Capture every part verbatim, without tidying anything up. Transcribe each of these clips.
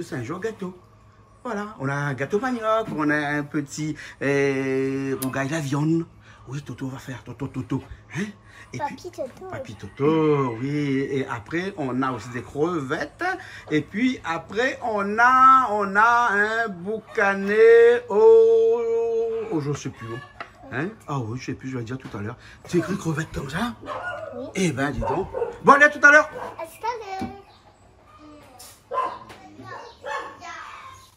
Sé in zour gato. Voilà, on a un gâteau manioc, on a un petit, euh, rougay la viann. Oui, Toto va faire, Toto, Toto. Hein ? Et puis, Papy Toto. Papy Toto, oui. Et après, on a aussi des crevettes. Et puis après, on a, on a un boucané au, au, je sais plus où. Hein ? Ah oui, je sais plus, je vais dire tout à l'heure. Tu écris crevette comme ça ? Oui. Eh ben, dis donc. Bon, allez, à tout à l'heure. À tout à l'heure.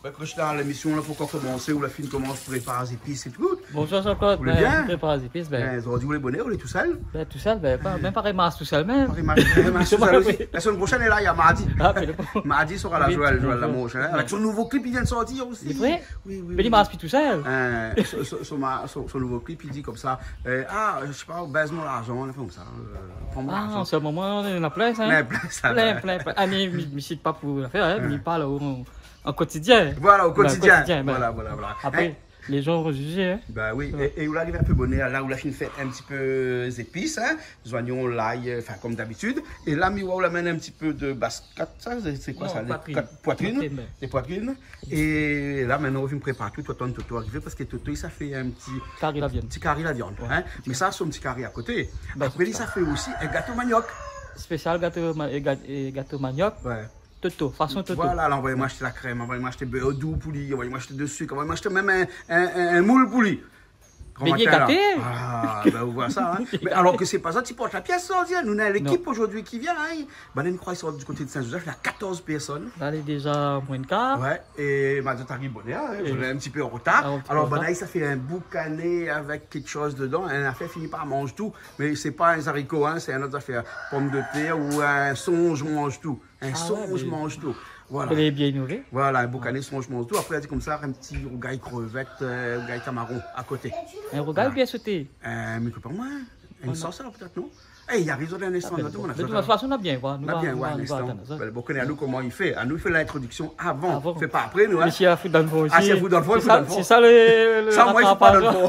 Bin, Krishna, lémisyon la pankor komansé, ou la fine komans prépar zépis é tout. Bonjour Jean-Claude. Ou lé bien ? Bin, prépar zépis, bin. Bin, zordi ou lé bonèr, ou lé tousèl ? Bin, tousèl, bin, pa, bin, parèy, mars tousèl mèm. Parèy, mars, parèy, mars tousèl osi. La semèn proshèn, lé la, i a mardi. Ah, mé lé bon. Mardi sora la Joël, Joël Lamonge, hein, avèk son nouvo klip, i vien de sortir osi. Sé vré ? Oui, oui, oui. Mé li mars pi tousèl. Euh, son, son, ma-, son, son nouvo klip, i di konmsa, euh, ah, je sais pas, baise mon argent, in afèr konmsa, euh, pran mon argent. Ah, an se moman, néna plin sa, hein ? Néna plin sa, plin, plin, plin. Ah, mé mi, mi sit pa pou lafèr, hein, mi parl o, an kotidien. Voilà, o kotidien. Bin, kotidien, bin. Voilà, voilà, voilà. Apré, hein, lé jan va jizé, hein. Bin oui, é, é ou la ariv in pé bonèr, la ou la fine fé in ti pé zépis, hein, zoignon, lay, euh, anfin, konm dabitid. É la, mi oi ou la amenn in ti pé de baskèt, sa, sé, sé koi sa ? Non, poitrine. Dé kat-, poitrine. Poitrine, bin. Dé poitrine. É la, mintnan, ou vien prépar tout, atann Toto arivé, parske Toto, li sa fé in ti kari la viann. Ti kari la viann, hein. Ouais. Mé sa, son ti kari a koté. Bin, sé sa. Apré, li sa fé osi in gato maniok. Spésial gato ma-, é ga-, é gato maniok. Ouais. Toto, fason Toto. Voilà, la anvoy amoin ashté la krèm, anvoy amoin ashté bèr dou pou li, anvoy amoin ashté de sik, anvoy amoin ashté mèm in, in, in, in moul pou li. Gran matin, la. Mé bien gaté. Ah, bin, ou voi sa, hein. Mé alor ke sé pa sa, ti port la piès, sa, ou di, nou néna lékip zordi ki vien, hein. Non. Banna i kroi i sort du koté de Saint-Joseph, néna katorz pèrsone. La, lé déza moin de kar. Ouais, é madam Tari Bonheur, hein, é nou lé in ti pé an rotar. Ah, in ti pé an rotar. Alor, banna, sa fé in boukané avèk kékshoz dedan, in afèr fini par manz tout, mé sé pa in zariko, hein, sé in ot zafèr. Pomdetèr ou in sonz manz tout. In sonz manz tout. Ah ouais, mé voilà. Lé bien inové. Voilà, in boukané sonz manz tout. Apré, la di konmsa, in ti rougay krevèt, euh, rougay kamaron a koté. Voilà. In rougay bien soté. Euh, mé ke pa moin, in sos, alor, pétèt, non ? Eh, i ariv dan in instan, bon. De tout fason, nou va bien voir. Nou va bien voir in instan. Bin, bon, koné anou koman i fé. Anou i fé lintrodiksion avan. Avan. Fé pa apré, nou, hein. Mé si la fout dan le fon osi. Ah, si la fout dan le fon, i fout dan le fon. Sé sa, sé sa le, le ratrapaz. Sa, moin, i fout pa dan le fon.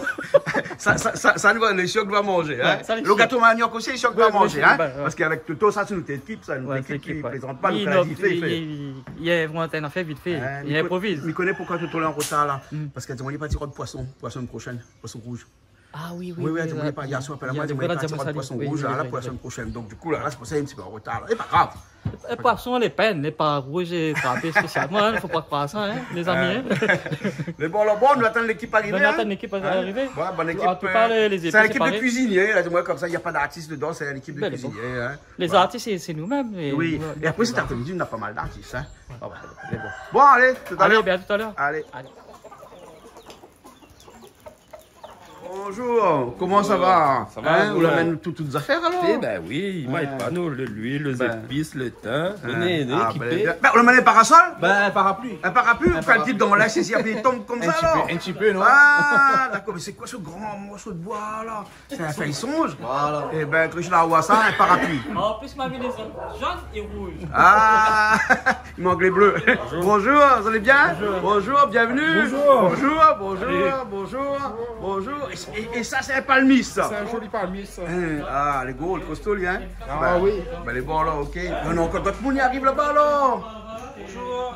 Sa, sa, sa, sa, nou va, lé sir ke nou va manzé, hein. Ouais, sa, lé sir. Le gato maniok osi, lé sir ke nou va manzé, hein. Ouais, ouais, ouais. Parske avèk Toto, sa, sé nout ékip, sa, nout ékip ki prézant pa, nou la di fé, fé. I, i, i, i invant in afèr vit fé. Hein, i inproviz. Mi koné, mi koné poukoi Toto lé an rotar, la. Hmm. Parske, di amoin, li la parti rod poison, poison proshèn, poison rouz. Ah oui, oui, oui, oui, oui, la, yèr soir, apèl amoin, la di amoin, li la parti rod poison rouz, la, la, poison proshèn. Donk, du kou, la, la, sé pou sa li lé in ti pé an rotar, la. É pa grav. É poison, lé pèn, lé pa rouz é trapé spésialman, hein, fo pa kroir sa, hein, lézami, hein. Euh, mé bon, alor, bon, nou atann lékip arivé, hein. Nou atann lékip arivé. Hein. Voilà, bon, lékip, euh, sé in lékip de kuizinié, la, di amoin konmsa, na pa d'artis dedan, sé in lékip de kuizinié, hein. Bin, lé bon. Lé zartis, sé, sé nou mèm, é nou, nou, nou. Oui. É apré, sèt apré-midi, na pa mal d'artis, hein. Ouais. Ah, bin, bon. Bon, alé, tout à l'heure. Alé, bin, à tout à l'heure. Alé. Alé. Bonjour, koman sa va ? Sa va, hein, ou la amenn tout, tout zafèr, alor ? Eh ben oui, mi épann, le, luil, lé zépis, le tin, le néné, ékipé. Ben, ou la amenn in parasol ? Ben, in parapli. In parapli, ou fé in ti dan la, si, si, apré li tonm konmsa, alor ? In ti pé, in ti pé, non ? Ah, dakor, mé sé koi se gran morso de boi, la ? Sé in fèy sonz. Voilà. Eh ben, Krishna, ou voi sa, in parapli. An plis, ma vi lé zot zone é rouz. Ah, i mank lé blé. Bonjour. Bonjour, zot i lé bien ? Bonjour. Bonjour, bienvenue. Bonjour. Bonjour, bonjour, bonjour. É, é, é sa, sé in palmis, sa. Sé in zoli palmis, sa. Hein, ah, lé gro, lé kosto, li, hein ? Ah oui. Ben, lé bon, la, ok. Non, non, kan dot moun i ariv laba, alor.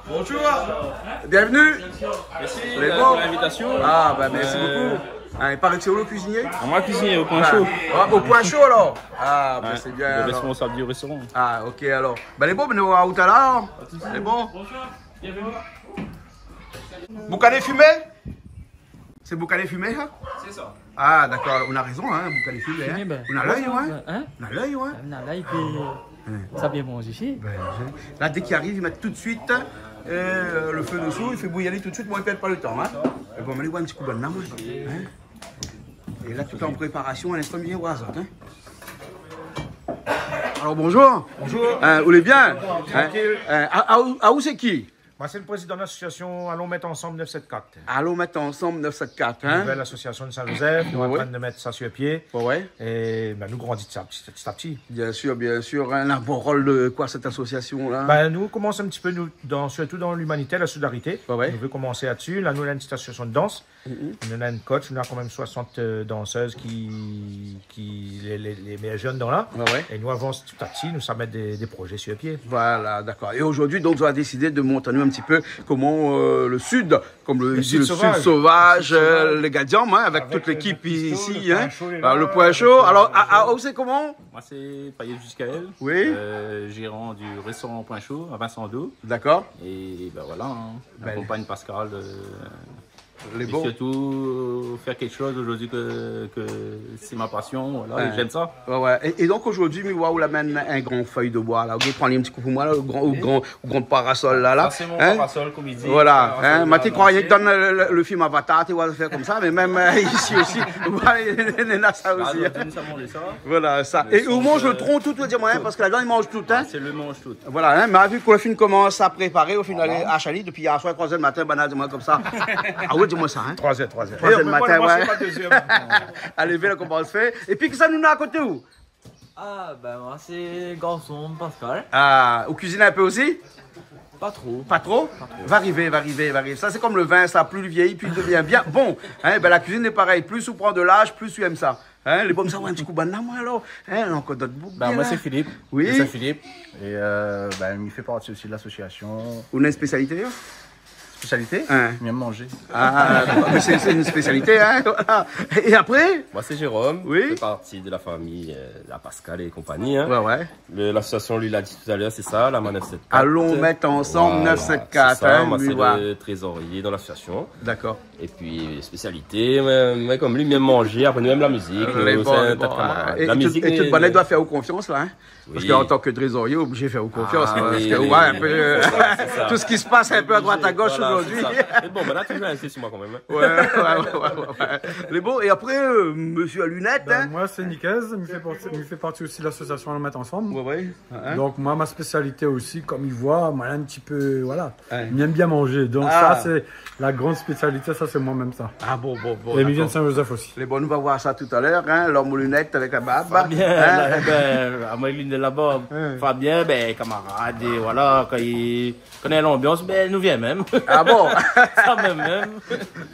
Bonjour. Bienvenue. Merci, euh, pour l'invitation. Ah, ben, merci beaucoup. Ah, i paré ke sé ou le kuizinié ? Ah, moin, kuizinié, au point chaud. Ah, au point chaud, alor. Ah, ben, sé bien, alor. Le responsable du restaurant. Ah, ok, alor. Ben, lé bon, ben, nou va tout à l'heure. Pas de souci. Lé bon. Bonjour. Bienvenue. Boukané fimé ? Sé boukané fimé, sa ? Sé sa. Ah, dakor, ou na rézon, hein, boukané fimé, hein. Fimé, ben. Ou na lèy, ouais. Hein ? Ou na lèy, ouais. Na lèy, pi sa bien manz isi. Ben, la, dé k'i ariv, i mèt tout de suit, euh, le fé desou, i fé bouyir ali tout de suit, moin, i pèrd pa le tan, hein. Mé bon, mi alé boir in ti kou bann la, moin. Hein ? É la, tout an préparasion, a linstan, mi vien voir sa, hein. Alor, bonjour. Bonjour. Euh, ou lé bien ? Hein ? Trankil. Euh, a, a, ou, a, ou sé ki ? Moin, sé le prézidan de l'asosiasion Allons Mettre Ensemble neuf sept quatre. Allons Mettre Ensemble neuf sept quatre, hein ? Nouvelle association de Saint-Joseph, nou lé an trin de mèt sa sur pié. Ouais, ouais. É, ben, nou grandi pti a pti, pti a pti. Bien sûr, bien sûr. Hein, la, vo rol de koi, sèt asosiasion-la ? Ben, nou komans in ti pé, nou, dan, sirtou dan l'humanité, la solidarité. Ouais, ouais. Nou vé komansé la-dsi. La, nou, nou lé in ti asosiasion de dans. Mhm. Nou néna in coach, nou néna kan mèm soisant, euh, danseuses ki, ki, lé, lé, lé méyèr jeune dan la. Ouais, ouais. É nou avans pti a pti, nou sa mèt dé, dé projé sur pié. Voilà, dakor. É zordi, donk, zot la désidé de mont anou in ti pé koman, euh, le sud, kom le, le sud sovaz, euh, lé gadianm, hein, avèk tout lékip isi, hein. Le pwin sho, le pwin sho. Alor, a, a, ou sé koman ? Moin sé Payet Juscaël, oui, euh, gérant du restaurant Pwin Sho à Vincendo. Dakor. É ben voilà, hein, mi akonpagn Pascal, euh, lé bon. É sirtou fèr kékshoz zordi ke, ke sé mon pasion, voilà, é mi èm sa. Ouais, ouais. É, é donk zordi, mi oi ou la amenn in gran fèy de boi la. Ou pran in ti kou pou moin la, le gran, le gran, le gran parasol la, la. Sa sé mon parasol, kom i di. Voilà, hein. Moin té kroi ke dan le, le, le film Avatar té oi fé konmsa, mé mèm, euh, isi osi, néna sa osi, hein. Voilà, sa. É ou manz le tron tout, ou di amoin, hein, parske ladan i manz tout, hein. Ah, sé le manz tout. Voilà, hein, mé vi ke la fine komans a préparé, ou fine alé ashté ali dopi yèr soir, troi zèr du matin, banna la di amoin konmsa. Ah oui, di amoin sa, hein. Troi zèr, troi zèr. Troi zèr du matin, ouais. Alé, vèl la komans fé. Épi kisa nou néna a koté ou ? Ah, ben, moin sé garson Pascal. Ah, ou kuizine in pé osi ? Pa tro. Pa tro ? Pa tro. Va arivé, va arivé, va arivé. Sa sé kom le vin, sa, pli li vyéyi, pli li devien bien bon. Hein, ben, la kuizine lé parèy. Plis ou pran de laz, plis ou èm sa. Hein, lé bon, sa, ouais, in ti kou banna, moin, alor. Hein, ankor dot boug. Ben, moin sé Philippe. Oui. Moin sé Philippe. É, euh, ben, mi fé parti osi de l'asosiasion. Ou néna in spésialité, hein ? Spésialité ? Hein. Mi èm manzé. Ah, mé sé, sé in spésialité, hein, voilà. É apré ? Moin sé Jérôme. Oui. Mi fé parti de la famiy, euh, la Pascal é konpagni, hein. Ouais, ouais. Le, l'asosiasion, li la di talèr, sé sa, la Man neuf sept quatre. Alon mèt ansanm, voilà, neuf sept quatre, sé sa, hein, moin sé le trézorié dan l'asosiasion. Dakor. Épi, spésialité, moin, moin, kom li, mi èm manzé, apré nou èm la mizik, nou, sé in ta de kamarad. Euh, lé bon, hein. La mizik, é tout, é tout banna i doi fé aou konfians la, hein. Oui. Parske an tan ke trézorié, oblizé fé aou konfians, hein, oui, parske, ouais, in pé, euh, sé sa, sé sa. Tout sak i pas in pé a droit a gosh zordi. Oblizé, voilà, sé sa. Mé bon, banna la touzour insisté su moin kan mèm, hein. Ouais, ouais, ouais. Lé bon, é apré, euh, mésyé a linèt, hein. Ben, moin sé Nicaise, mi fé parti, mi fé parti osi de l'asosiasion Alon mèt ansanm. Ouais, ouais. Hein, hein. Donk moin, mon spésialité osi, kom i voi, moin in ti pé, voilà. Ouais. Mi èm bien manzé. Donk sa, sé la gran spésialité, sa sé moin mèm sa. Ah bon, bon, bon, dakor. É mi vien de Saint-Joseph osi. Lé bon, nou va voir sa talèr, hein, l'om o linèt avèk la barb. Fabien, hein, la, ben, amoin, linèt la-ba. Hein. Fabien, ben, kamarad, é voilà, kan i koné lanbians, ben, nou vien mèm. Ah bon ? Sa mèm, mèm.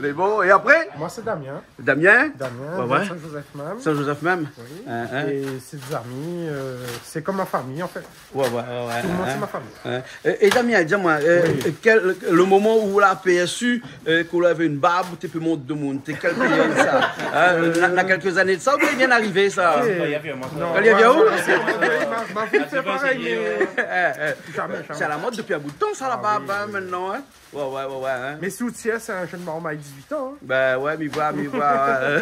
Lé bon, é apré ? Moin sé Damien. Damien, Damien, ouais, ouais. Saint-Joseph mèm. Saint-Joseph mèm. Oui. Hein, hein. É sé dé zami, euh, sé kom la famiy, an fèt. Ouais, ouais, ouais, ouais, hein. Tout le monde, c'est ma famille. Hein. É, é Damien, di amoin, euh, oui, kèl, le moman ou la apèrsu, euh, ke ou lavé in barb, ou té pé mont demoun, té kèl périod sa ? Hein, na, na kèlk zané de sa, oubien i vien d'arivé sa ? Si. Non, kan li la vi aou ? Ma, ma fiy fé parèy, mé, euh, zamé, zamé. Sé a la mod dopi in bout de tan sa, la barb, hein, koméla, hein. Ouais, ouais, ouais, ouais, hein. Mé si ou tir, sé in jenn marmay dizuit an, hein. Ben ouais, mi voi, mi voi, euh.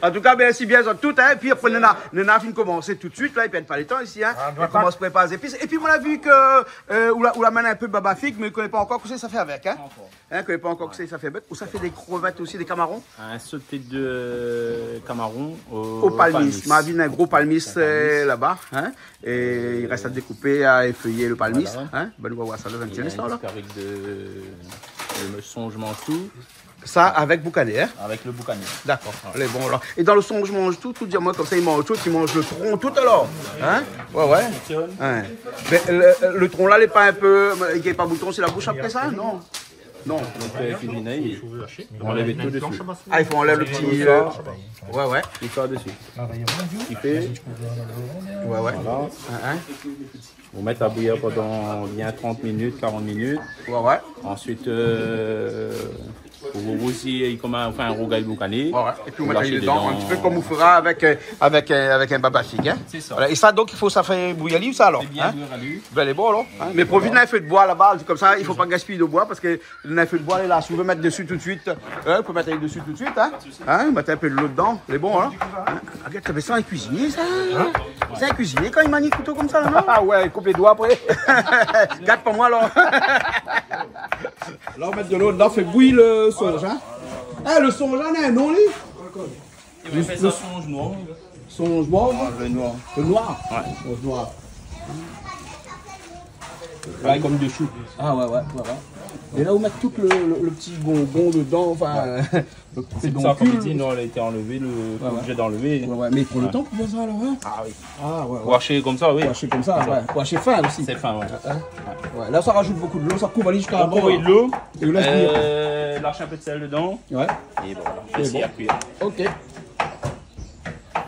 An tou ka, mèrsi bien zot tout, hein. Épi apré, nou néna, nou néna fine komansé tout suit la, épi pèrd pa le tan isi, hein. Ah, nou va komans préparé zépis. Épi moin la vi ke, euh, ou la, ou la amenn in pé baba fig, mé mi koné pa ankor kosa sa fé avèk, hein. Pa ankor. Hein, mi koné pa ankor kosa sa fé avèk. Ou sa fé dé krevèt osi, dé kamaron ? In soté de kamaron o palmis. O palmis. Ma vi in gro palmis, euh, laba, hein. É i rès a dékoupé, a éfèyé le palmis, hein. Voilà. Ben, nou va voir sa dan in ti instan la. É in ti karik de, de sonz manz tout. Sa avèk boukané, hein ? Avèk le boukané. Dakor. Voilà. Lé bon, alor. É dan le sonz manz tout, ou di amoin konmsa, i manz tout, i manz le tron tout alor. Hein ? Ouais, ouais. Hein. Mé le, le tron la, lé pa in pé, i gingn pa bouton si la boush apré sa, non ? Non. Donk, euh, fini, i fo anlèv tout desi. Ah, i fo anlèv le ti, euh, ouais, ouais. Tout sa desi. I fé, ouais, ouais. Voilà. Hein, hein. Ou mèt a bouyir pandan bien trant minit, karant minit. Ouais, ouais. Ansuit, euh, ou, ou osi, i komans, anfin, rougay boukané. Ouais, ouais. Épi ou mèt ali dedan, in ti pé kom ou fera avèk, euh, avèk, euh, avèk in baba fig, hein. Sé sa. Voilà. É sa, donk, i fo sa fé bouyir ali, sa, alor, hein ? Fé bien bouyir ali. Ben, lé bon, alor, hein. Mé profit, la fé de boi laba, konmsa, i fo pa gaspiy de boi, parske Néna fé de boi, lé la, si ou vé mèt desi tout suit, hein, ou pé mèt ali desi tout suit, hein. Pa de sousi. Hein, mèt in pé dolo dedan, lé bon, hein. Hein, gard, sa, sé in kuizinié, sa. Hein ? Sé in kuizinié, kan i mani kouto konmsa, non ? Ah ouais, i koup lé doi apré. Gard pa moin, alor. La, ou mèt dolo dedan, fé bouyi le sonz, hein. Eh, le sonz la, néna in non, li ? I apèl sa sonz noir. Sonz noir ? Ah, le noir. Le noir ? Ouais. Sonz noir. Parèy kom dé shou. Ah ouais, ouais, ouais, ouais. É la, ou mèt tout le, le, le ti bonbon dedan, anfin, le pédonkil. Sé sa, kom i di, non, la été anlèvé, le, ouais, ouais, oblizé anlèvé. Ouais, ouais, mé i pran le tan pou fé sa, alor, hein ? Ah oui. Ah ouais, ouais. Ashé konmsa, oui. Ashé konmsa, ouais. Ashé fin osi. Sé fin, ouais. Hein ? Ouais. La, sa rajout bonpé dolo, sa kouv ali ziska la bor. Ou kouv ali dolo. É ou lès bouyi. Euh, lash in pé de sèl dedan. Ouais. É voilà. É sé bon. A kuir. Ok.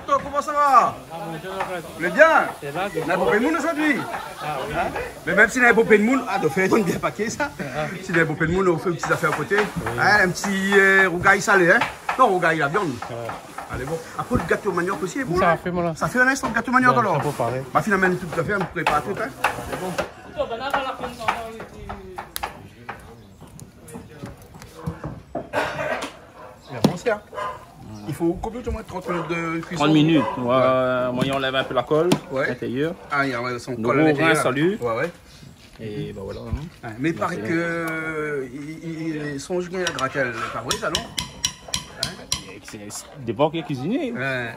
Donk, koman sa Ah, lé bien. Néna bonpé d'moun zordi. Mé mèm si néna bonpé d'moun, ah, nou fé in bien paké sa. Si néna bonpé d'moun, nou fé in ti zafèr a koté. In, in ti, euh, rougay salé, in. Non, rougay la viann. Alé, bon. Apré, lo gato maniok osi lé bon, in. Sa fé, voilà. Sa fé in instan, lo gato maniok, alor. Sa préparé. Ba, finaman, tout zafèr, nou prépar tout, in. Lé bon. Lé bon, sé, in. I fo konbien de tan, trant minit de kuison ? Trant minit, ouais. Moin, i anlèv in pé la kol, lintérièr. Ah, i anlèv son kol a lintérièr. Nou rins ali. Ouais, ouais. É ben voilà, in. Ouais, mé i paré ke, euh, i, i, i sonz gingn la gratèl, lé pa vré sa, non ? Sé, sé, dépan ki kuizinié. Ouais.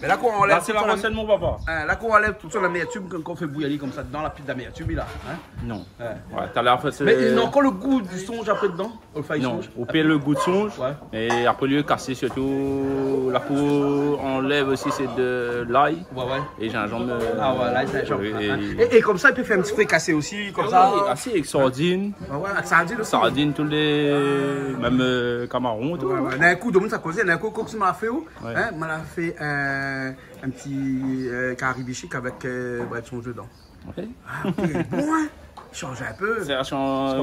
Mé la, kan ou anlèv tout son, la, sé la rosèt de mon papa. In, la, kan ou anlèv tout son amèrtim, kan, kan ou fé bouyir ali konmsa, dan la pli d'amèrtim, la, in ? Non. Ouais. Ouais, talèr, an fèt, sé... Mé néna ankor lo gou di sonz apré dedan ? Olfay sonz. Non, ou pèrd lo gou de sonz. Ouais. É apré, li lé kasé sirtou, la, pou anlèv osi, sé de lay. Ouais, ouais. É zinzanm, euh... Ah ouais, lay, zinzanm. Oui, é, é konmsa, i pé fé in ti frikasé osi, konmsa. Ah oui, asé, avèk sardine. Ouais, ouais, avèk sardine osi. Sardine, tout lé, mèm, euh, kamaron, tout. Ouais, ouais. D'in kou, donk, sa kozé, d'in kou, konm si ma la fé, ou, in, ma la fé in, in ti, euh, kari bishik avèk, euh, brèd sonz dedan. Ok. Ah, ok. Bon, in. Sanz in pé. Sé in sanz,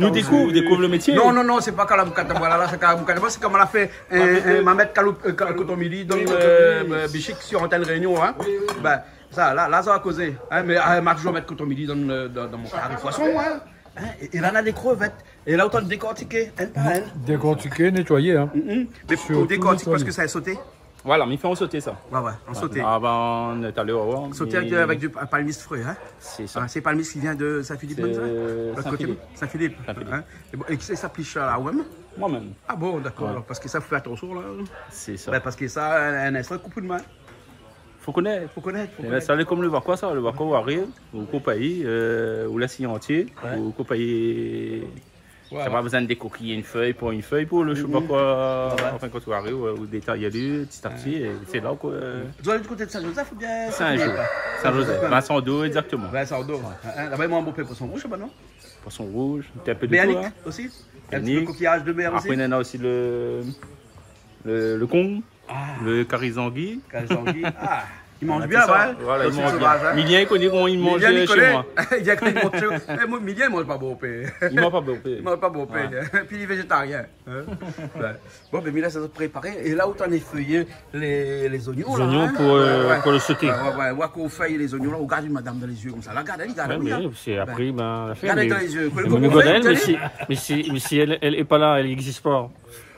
nou dékouv, dékouv lo métié. Non, non, non, sé pa kalamoukat, voilà, la, sé kalamoukat. Moin, sé konm la fé, euh, euh, mamèt kalou-, euh, ka-, koton mili, donk, euh, bishik si antèn Réunion, in. Oui, oui, oui. Ben, sa, la, la, sa va kozé, in, mé, euh, ma toultan mèt koton mili dan, euh, dan, dan mon kari poison, in. In, é, é la, néna dé krevèt. É la, ou té dékortik, in, pa, in. Dékortik, nétoyé, in. Mm, mm. Mé sirtou pou dékortik, nétoyé. Parske sé in soté. Voilà, mi fé an soté sa. Ouais, ouais, an soté. Avan, talèr, ouais. Soté avèk, mé avèk di pa-, palmis fré, in ? Sé sa. Ah, sé palmis ki vien de Saint-Philippe, sa ? Lot koté, Saint-Philippe. Saint-Philippe, in ? É bon, é kisa i plish sa la, ou mèm ? Moin mèm. Ah bon, dakor, alor, parske sa, fo fé atansion, la. Sé sa. Ben, parske sa, in, in instan, koup in min. Fo konèt. Fo konèt, fo konèt. É ben, sa lé konm lo vakoa, sa. Lo vakoa, ou ariv, ou koup ali, euh, ou lès ali antié, ou koup ali Ouais, ouais. Sa pa bezoin dékokiy in fèy pou in fèy pou lo, je sais pas quoi. Ouais, ouais. Anfin, kan ou ariv, ou, ou détay ali, ti a ti, é sé la ou, euh... Zot lé di koté de Saint-Joseph oubien Saint-Philippe ? Saint-Joseph. Saint-Joseph. Vincent Dou, exactement. Vincent Dou. Ouais. In, laba, moin, bonpé poison rouz, laba, non ? Poison rouz, in pé de tout, in. Béarnique osi ? In ti pé kokiyaz de mèr osi ? Apré, néna osi lo, lo, lo kong. Ah. Lo kari zangi. Kari zangi. Ah. I manz bien, sa, ouais. Voilà, i manz bien. Milien i koné koman i manz shé moin. Milien i koné. Milien i manz pa bonpé. I manz pa bonpé. I manz pa bonpé. Ouais. Pi li lé vézétarien, in. Ouais. Bon, ben, mi lès sa préparé. É la ou té fèy lé, lé zoignon, la, in. Zoignon pou, euh, pou lo soté. Ouais, ouais, ouais. Ou fèy lé zoignon, la, ou gard madam dan lé zié konmsa. La, gard ali, gard ali, in. Ouais, mé sé apré, ben, la fé, gard ali dan lé zié. Mé, mé si, mé si, mé si èl, èl lé pa la, èl i égzis pa.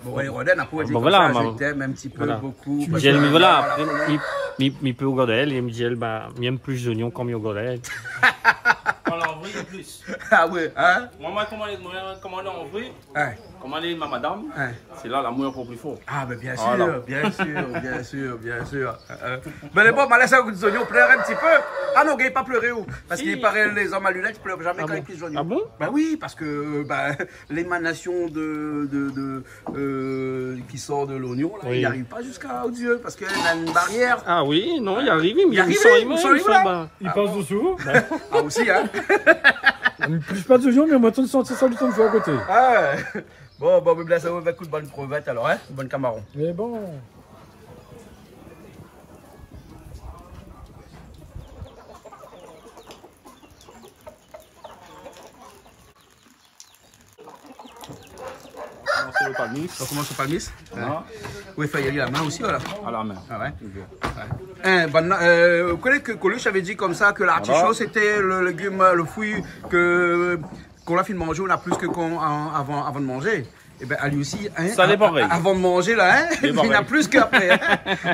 Bon, é Rodène, apré, ou di konmsa, voilà, je t'aime un petit peu, beaucoup, parce que... Mi di èl, mé voilà, apré, mi, mi, mi pé rogard èl, é mi di èl, ba, mi èm plis zoignon kan mi rogard èl. Kan lé an vri, plis. Ah ouais, in ? Moin, moin, koman, moin, koman lé an vri, koman lé ma madam, sé la lamour i pran pli for. Ah, mé bien sir, bien sir, bien sir, bien sir. Hein, hein. Mé lé bon, ma lès aou gout zoignon, plèr in ti pé. Ah non, gingn pa pléré, ou. Parske i paré lé zom a linèt i plèr zamé kan i plis zoignon. Ah bon ? Ba oui, parske, ba, lémanasion de, de, de, euh, ki sort de zoignon, la, i ariv pa ziska Dieu, parske néna in barièr. Ah oui, non, i ariv, mé i ariv, i sort, i sort, i sort, ba. I pas dosou. Ah, osi, hein. Mi plis pa zoignon, mé moin, tann santi sa, li tann fé a koté. Ah. Bon, bon, mé la, sa va èk in bon krevèt, alor, hein, in bon kamaron. Mé bon. Komansé lo palmis. On commence au palmis. Voilà. Ouais. Oui, fé ali a la min osi, voilà. A la min. Ah ouais. Toujours. Ouais. Hein, banna, euh, ou koné ke Coluche lavé di konmsa ke lartisho, voilà, sété lo légim, lo frui ke, kan la fine manzé, ou na plis ke kan, an, avan, avan de manzé. Ében, ali osi, hein, sa dépan, a-, avan de manzé, la, hein, i na plis ke apré, hein.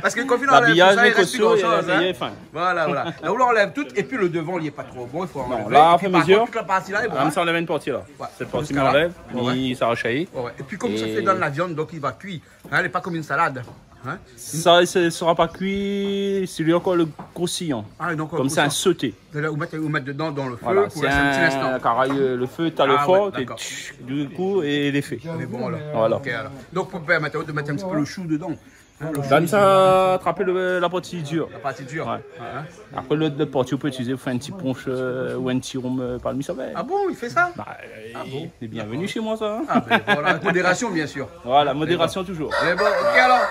Parske kan ou fine anlèv tout sa, i rès pi gran shoz, hein. L'habillage est costaud, il est fin. Voilà, voilà. La, ou anlèv tout, épi lo dovan, li lé pa tro bon, i fo anlèv. Non, la, i fo mezir. Par kont, tout la parti la lé bon, hein. Sa, mi anlèv in parti la. Ouais. Sèt parti, mi anlèv. Ziska la. Mé sa va shayé. Ouais, ouais. Épi, konm sa fé dan la viann, donk li va kui. Hein, lé pa konm in salad. Hein ? Sa, i sera pa kui, sé li ankor lo kroustiyan. Ah, donk, konm sé in soté. Ou mèt, ou mèt dedan dan lo fé pou lès in ti linstan. Voilà, sé in karay, euh, lo fé, talèr for, é tch, du kou, é lé fé. Ah ouais, dakor. Lé bon, la. Voilà. Ok, alor. Donk, pou pèrmèt de mèt in ti pé lo shou dedan. Hein, lo shou. Donn sa, trap lo, la parti dir. La parti dir. Ouais. Hein ? Apré, lot, lot parti, ou pé itiliz pou fé in ti ponsh, euh, ou in ti rom, euh, palmis avèk. Ah bon, i fé sa ? Ba, euh, lé bienvenu shé moin, sa, hein. Ah bon ? D'accord. Ah, ben voilà, modération, bien sûr. Voilà, modération toujours. Mé bon, ok, alor.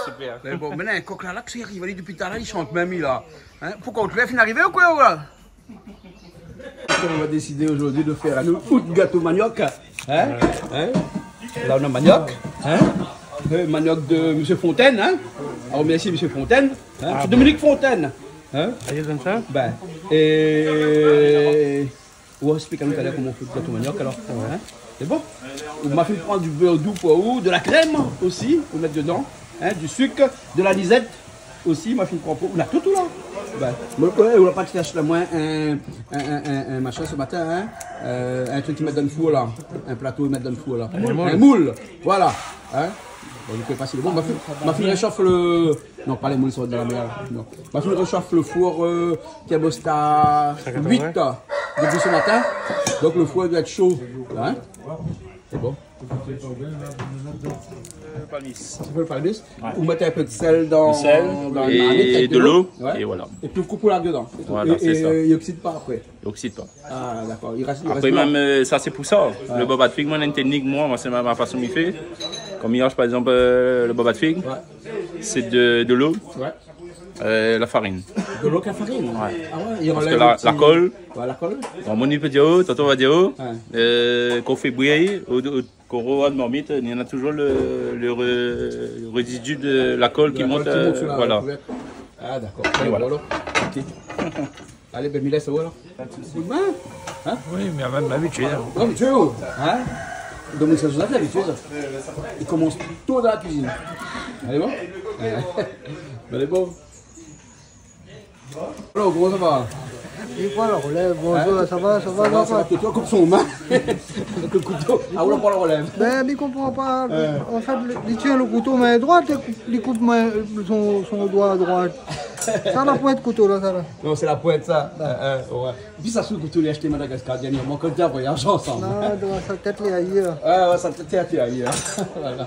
Super. Mé bon, mintnan, kok la, la, kosa i ariv ali dopi talèr, li shant mèm, li la. Hein ? Poukosa, ou la fine arivé ou koi, ou la ? On va décider aujourd'hui de faire un autre gâteau manioc. Hein ? Hein ? Là, on a manioc. Hein ? Euh, manioc de Monsieur Fontaine. Hein ? On remercie Monsieur Fontaine. Hein ? Ah, Dominique Fontaine. Hein ? Ah, il donne ça ? Ben, et on va expliquer tout à l'heure comment on fait le gâteau manioc, alors. Hein ? C'est bon ? Ou ma fine pran du beurre doux pour ou, de la crème aussi, ou mèt dedan. Hein, du sucre, de l'anisette aussi, ma fine pran pou ou. Ou la tout, tout la. Ben, moin, ouais, ou la pa ti ashté la, moin, un, un, un, un, un machin ce matin, hein. Euh, un truc ki mèt dan le four la. Un plateau, i mèt dan le four la. Un moule. Un moule. Voilà. Hein. Bon, je sais pas si le bon. Ma fine, ma fine réchauffe le, non, pas les moules, ils sont dans la mer. Non. Ma fine réchauffe le four, euh, thermostat cent quatre-vingts. Huit, euh, depuis ce matin. Donc le four doit être chaud. Hein. C'est bon. Euh, palmis. Ou fé le palmis. Ouais. Ou mèt un peu de sel dans, dans la marmite avec de l'eau. Du sel et de l'eau, ouais. Et voilà. Et puis ou koup la dedan. Voilà, c'est ça. Et, euh, i oxyde pas après. I oxyde pas. Ah, d'accord. I rès, i rès blan. Après, même, euh, ça, c'est pour ça. Ouais. Le boba de fig, moin, néna une technique, moin, moin, c'est ma, ma façon de faire. Comme hier, par exemple, euh, le boba de fig, ouais, c'est de, de l'eau, ouais, euh, la farine. De l'eau avec la farine ? Ouais. Ah ouais, i anlèv le ti, la colle. Parce que la, la colle. Ouais, la colle. Bon, moin i pé dir, oh, tonton va dir, oh, ouais, euh, kan ou fé bouyir, ou, ou, kan ou rod marmit, néna toujours le, le re-, le résidu de la colle qui monte, euh, sur la couverte. De la colle qui monte, voilà. Ah, d'accord. Et voilà. Voilà. Ok. Alé, ben, mi lès aou alor. Koudmin ? Hein ? Oui, mé avan, mi abitié, hein. Non, mé tu es où ? Hein ? Donk, sa, sa, sa, abitié, sa. I komans tout dan la kuizine. Alé, bon ? Alé, bon. Alor, koman sa va ? Li pran la relèv, bonjour, sa va, sa va, sa va. Sa va, sa va, kouto, koup son min. Avèk le kouto. Ah, ou la pran la relèv. Ben, mi konpran pa. Ouais. An fèt, li, li tien le kouto, min droit, li koup, li koup min, son, son doi droit. Sa, la pointe kouto la, sa la. Non, sé la pointe, sa. Ouais. Euh, euh, ouais. Épi sa, sé le kouto li la ashté Madagascar dernièrman, kan nou té an voyaz ansanm. Non, non, sa tèt lé ayèr. Ouais, ouais, sa tèt lé ayèr. Voilà.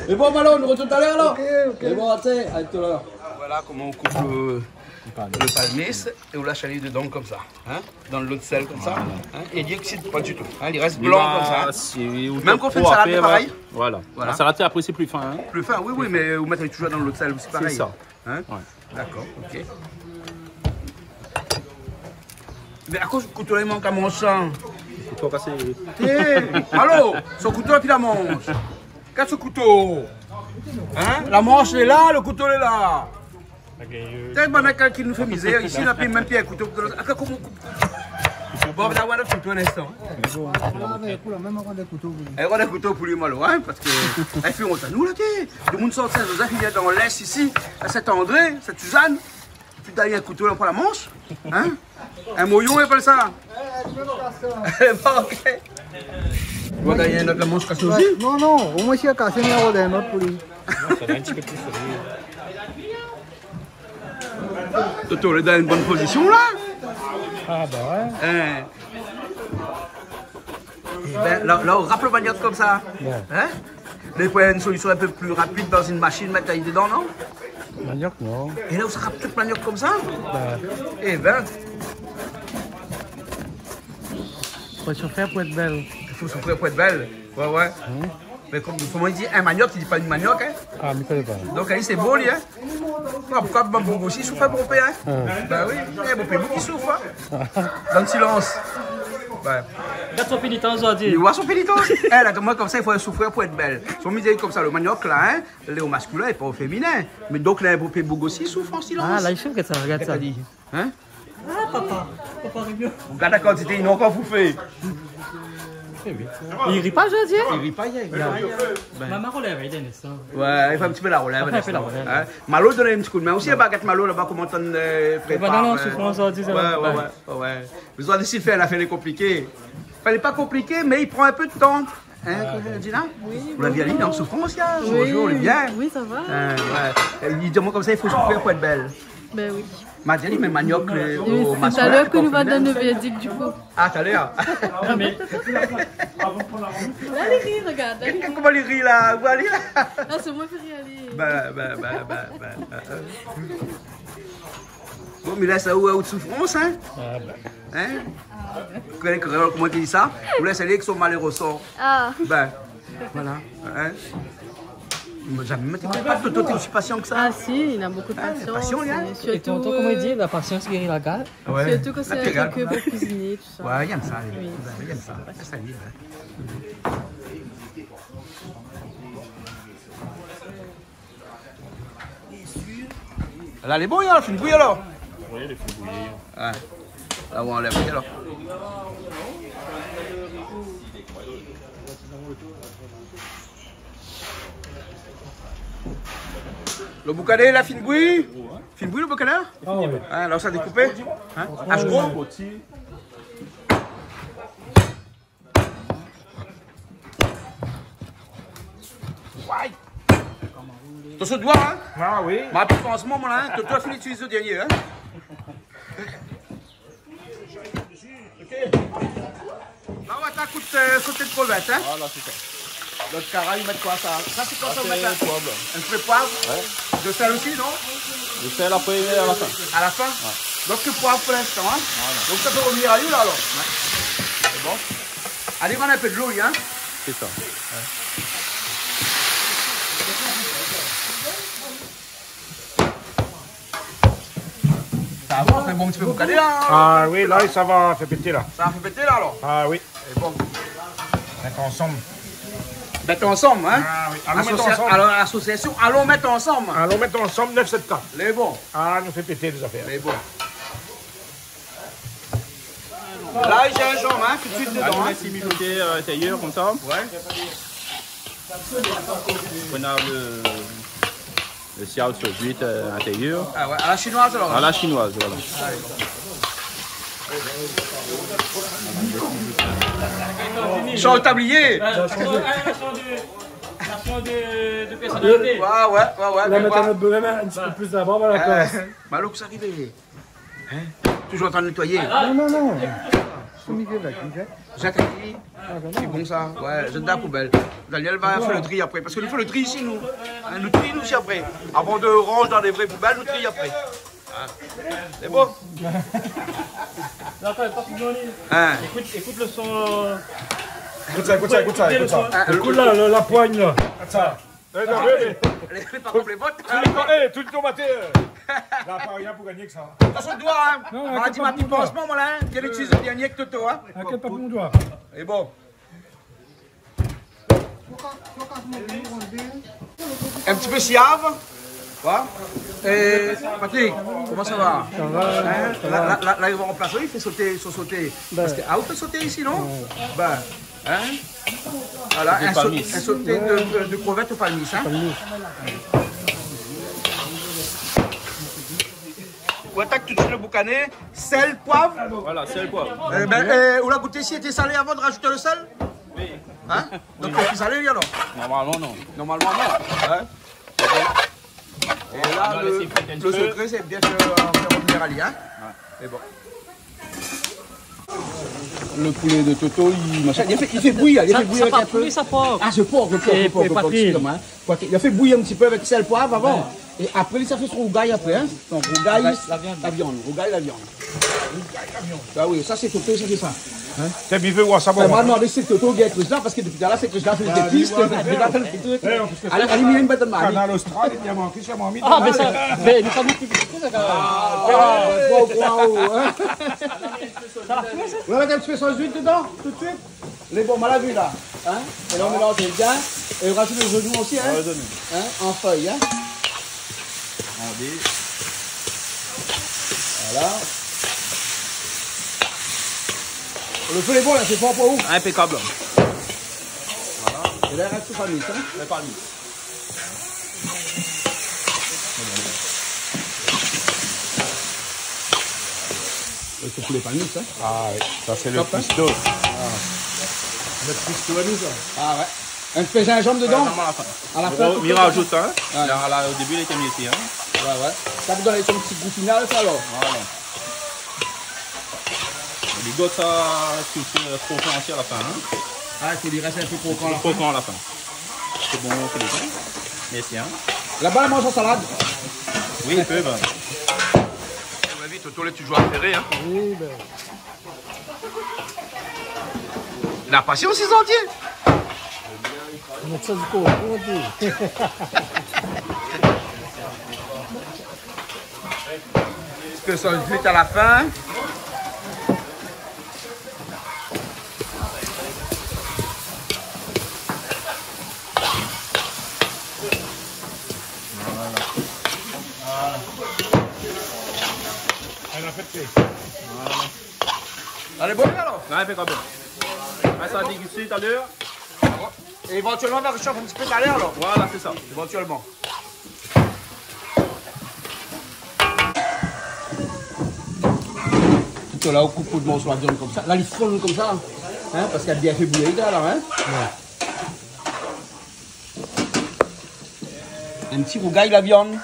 É bon, Malo, nou artourn talèr, alor. Ok, ok. É bon, até, a talèr. Voilà koman ou koup le, le palmis é ou lash alé dedan konmsa, hein, dan dolo d'sèl konmsa, hein, é li oxyde pa ditou, hein, li rès blan konmsa. Mèm kan ou fé in salad, sé parèy. Voilà. Voilà. La salad, sé, apré, sé pli fin, hein. Pli fin, oui, oui, mé ou mèt toujours dan dolo d'sèl, sé parèy. Sé sa. Hein ? Ouais. Dakor, ok. Mé akoz kouto la i mank a manz sa ? Kouto kasé. Té, Malo, son kouto la pi la manz. Gard son kouto. Hein ? La manz lé la, le kouto lé la. Ok, euh, té, bann kèl ki nou fé mizèr isi, na pi mèm pi in kouto. Akoz koman Bon, nou va oir le kouto in instan. Ah, mé ékout, mèm ankor dé kouto pou li. É, ankor dé kouto pou li, Malo, hein, parske, é, fé ont anou la, té. Demoun i sort sa, nou la fine dan lès isi, a Saint-André, Sainte-Suzanne. Pi dèryèr in kouto la pou la manz, hein ? In moyon, i apèl sa. Bon, ok. Bon, dèryèr in not la manz kasé osi. Non, non, omoin si la kasé, mé ankor in not pou li. Sa va in ti pé pli solid. Toto, lé dan in bone pozision la. Ah, ben ouais. Hein. É ben, la, la, ou rap le maniok konmsa. Ouais. Hein ? Mé pou in solision in pé pli rapid dan in mashine, mèt ali dedan, non ? Maniok, non. É la, ou sa rap tout maniok konmsa ? Ben. É ben. Fo soufrir pou èt bèl. Fo soufrir pou èt bèl. Ouais, ouais. Hmm. Mé kom, koman i di, in maniok, i di pa in maniok, hein. Ah, mi koné pa. Donk, ali, sé bo, li, hein. Non, poukosa bann boug osi i souf in pé, hein ? Ah. Ben oui, é, bon, pé boug i souf, hein. Dan le silans. Ouais. Gard son pénitans, zordi. Li voi son pénitans. É, la, moin, konmsa, i fo soufrir pou èt bèl. Son mizèr konmsa, le maniok, la, hein, lé o maskulin é pa o féminin. Mé donk, la, in pé boug osi i souf an silans. Ah, la, i souf, gard sa, gard sa. Gard sa. Hein ? Ah, papa, papa Réunion. Gard la kantité, i na ankor pou fé. Li ri pa, zordi, hein ? Li ri pa, li ri pa. Ben. Maman, relèv, li done sa. Ouais, i fé in ti pé la relèv, in instan. Enfin, i fé la relèv. Hein ? Malo i done in ti koudmin osi, la, gard Malo laba, koman i antrinn, euh, prépar, euh, soufrans, zordi, sa va. Ouais, ouais, ouais, ouais. Bezoin de s'y faire, la fé lé konpliké. Enfin, lé pa konpliké, mé i pran in pé de tan. Hein, koman i di la ? Oui, bonjour. Ou la vi ali, lé an soufrans, la. Oui. Bonjour, lé bien. Oui, sa va. Euh, ouais. Li di amoin konmsa, i fo soufrir pou èt bèl. Ben oui. Ma di ali, mé maniok, euh, o maskulin, o féminin. Oui, sé talèr ke nou va donn le verdict, du coup. Ah, talèr. Non, mé la, li ri, regard, la, li ri. Koman li ri, la ? Ou voi ali, la ? Ah, sé moin ki fé ri ali. Ben, ben, ben. Bon, mé la, sa, ou, ou soufrans, hein ? Ah, ben. Hein ? Koman, koman, koman i di sa ? Ou lès alé èk son malheur au sort. Ah. Ben, voilà. Hein ? Mé zamé mi té kroi pa ke Toto té osi pasian ke sa. Ah si, il a beaucoup de patience, hein. Et surtout, tonton, comment il dit, euh, la patience guérit la gale. Ouais. Surtout quand c'est quelqu'un pour cuisiner, tout ça. Ouais, li èm sa, li. Oui, li èm sa. Sa, li, ouais. La lé bon, la fine bouyi alor. Oui, lé fine bouyi. Ouais. La, ou anlèv alor. Lo boukané la fine bouyi. Fine bouyi lo boukané. Ah oui. Hein, alor sa dékoupé. Hein ? Ash gro. Way. Atansion doi, hein ? Ah oui. Ma pi pansman, moin la, hein. Toto la fine itiliz lo dernié, hein ? La, ou va ta kout, euh, soté de krevèt, hein ? Voilà, sé sa. Lot karay, i mèt koi sa ? Sa, sé koi sa, ou mèt la ? Poiv. In ti pé poiv. Ouais. De sèl osi, non ? De sèl apré, a la fin. A la fin ? Ouais. Donk, sé poiv pou linstan, hein ? Voilà. Donk, sa i fé rovnir ali la, alor. Ouais. Sé bon. Alé, rann in pé dolo, hein ? Sé sa. Sa va, ou fé in bon ti pé boukané la. Ah oui, la, sa va fé pété la. Sa va fé pété la, alor ? Ah oui. Lé bon. Mèt ansanm. Mèt ansanm, hein ? Ah oui. Alon mèt ansanm. Asosia-, alor, asosiasion, alon mèt ansanm. Alon mèt ansanm, nèf sèt kat. Lé bon. Ah, nou fé pété lé zafèr. Lé bon. Lay, zinzanm, hein, tout de suite dedan, hein. Alon mèt mijoté, euh, intérieur, konmsa. Ouais. Pran lo, lo siav sou zuit, euh, intérieur. Ah ouais, à la chinoise, alors. À la chinoise, voilà. Change tablier. Change, change de, change de, de personnalité. Ouais, ouais, ouais, ouais. La mèt in ot bonhomme in ti pé plis laba, voilà, koi. Malouk, sa i ariv. Hein ? Toujours en train de nettoyer. Non, non, non. Sou Miguel la, Miguel. Jacques a dit, ah ben non. C'est bon ça. Ouais, jette dans la poubelle. Daniel va faire le tri après. Parce que nous faisons le tri ici, nous. Hein, nous trions, nous aussi, après. Avant de ranger dans les vraies poubelles, nous trions après. Hein. C'est bon. Attends, pas fini. Hein. Écoute, écoute le son, euh, écoute ça, écoute ça, écoute ça, écoute ça. Écoute le son. Écoute la, la, la poigne, là. Attends. Eh, non, mais, mais, lé pa konm lé vot, hein. Tout lé, eh, tout lé tomaté, euh. La, pa rien pou gagné ke sa. Atansion doi, hein. Non, inkièt pa pou mon doi. Pansman, moin la, hein. Kèl itiliz lo dernié ke Toto, hein. Inkièt pa pou mon doi. Lé bon. In ti pé siav. Voilà. Eh, Patrick, koman sa va ? Sa va, hein ? Sa va. La, la, la, la, i sa ranplas, i fé soté, son soté. Ben. Parske, ah, ou fé soté isi, non ? Ouais. Ben. Hein ? Voilà, in so-, in soté de, de, de krevèt o palmis, hein ? Palmis. Ou atak tout de suite lo boukané, sèl, poiv. Voilà, sèl, poiv. Eh ben, eh, ou la gouté si lété salé avan de rajout lo sèl ? Oui. Hein ? Donk, fo salé, alor ? Normalman, non. Normalman, non. Hein ? É la, lo, lo sekré, sé bien fé, euh, fé rovnir ali, hein ? Ouais. Lé bon. Lo poulé de Toto, li, machin, li fé, li fé bouyi, li fé bouyi avèk in pé. Sa, sa pa poulé, sa, por. Ah, sé por, lo por, lo por, lo por, excusez-moi, hein. Li fé bouyi in ti pé avèk sèl, poiv avan. Ouais. É apré, li sa fé son rougay apré, hein. Donk, rougay la viann. La viann, rougay la viann. Rougay la viann. Ah oui, sa sé Toto, sa sé sa. Hein ? Té, mi vé oir sa, moin. Moin la domann si Toto i gingn kruz la, parske dopi talèr sé kruz la, fé dé pis, li la fé dé truk. Eh, on peut se faire. Alé, alé, mi mèt dann mari. Kanal Austral, li la manké, li la manké. Ah, mé sa, mé nou pa di sa, kan mèm. Ah, ouais, ouais, ouais, hein. Ou la mèt in ti pé sos zuit dedan, tout de suite. Lé bon, moin la vi la. Hein ? É la, nou mélanz bien. É nou rajout lo zoignon osi, hein ? Ouais, zoignon. Hein ? An fèy, hein ? An dé. Voilà. Lo fé lé bon la, sé pa pou ou. Inpékab. Voilà. É la, i rès sou palmis, hein ? Lo palmis. Sé pou lé palmis, hein ? Ah oui, sa sé lo pistos. Top, hein ? Ah. Lo pistos, sa. Ah ouais. In ti pé zinzanm dedan ? Ouais, non, mé a la fin. A la fin, mi rajout, hein. Ouais. La, la, o débi, li té mié, hein. Ouais, ouais. Sa pou donn son ti gou final, sa, alor. Voilà. Li doi sa, ti, euh, krokan osi a la fin, hein. Ah, i fo li rès in pé krokan a la fin. Krokan a la fin. Sé bon, sé bon. Mèrsi, hein. Laba, la manz an salad. Oui, i pé, ben. Ou la vi, Toto lé toujour aféré, hein. Oui, ben. La pasians, lé zantié. Mèt sa di koté, ou di. Ke sa i kuit a la fin. Voilà. Voilà. Alé, bon, alor. Ouais, inpékab. Ah, sa va dégusté talèr. É évantièlman, nou va réshofé in ti pé talèr, alor. Voilà, sé sa. Évantièlman. Tout la, ou koup out morso la viann konmsa. La, li fonn konmsa. Hein, parské la bien fé bouyir la, hein. Ouais. In ti rougay la viann.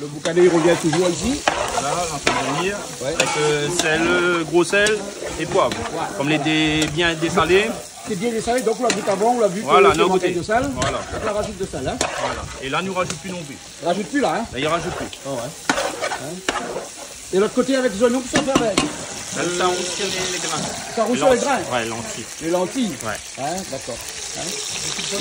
Lo boukané i revien touzour isi. Voilà, nou fé revenir. Ouais. Avèk, euh, sèl, euh, gro sèl é poiv. Ouais. Kom lé dé bien désalé. Sé bien désalé, donk ou la gout avan, ou la vi ke sé manké de sèl. Voilà, nou la gouté. Voilà. Donk la rajout de sèl, hein. Voilà. É la, nou rajout pi non pli. Rajout pi la, hein. La, i rajout pi. Oh, ouais. Hein. É lot koté avèk zoignon, kosa ou fé avèk ? La, sa, ou tir lé, lé grin. Sa, ou tir lé grin ? Lanti. Ouais, lanti. Lé lanti. Ouais. Hein, dakor. Hein ?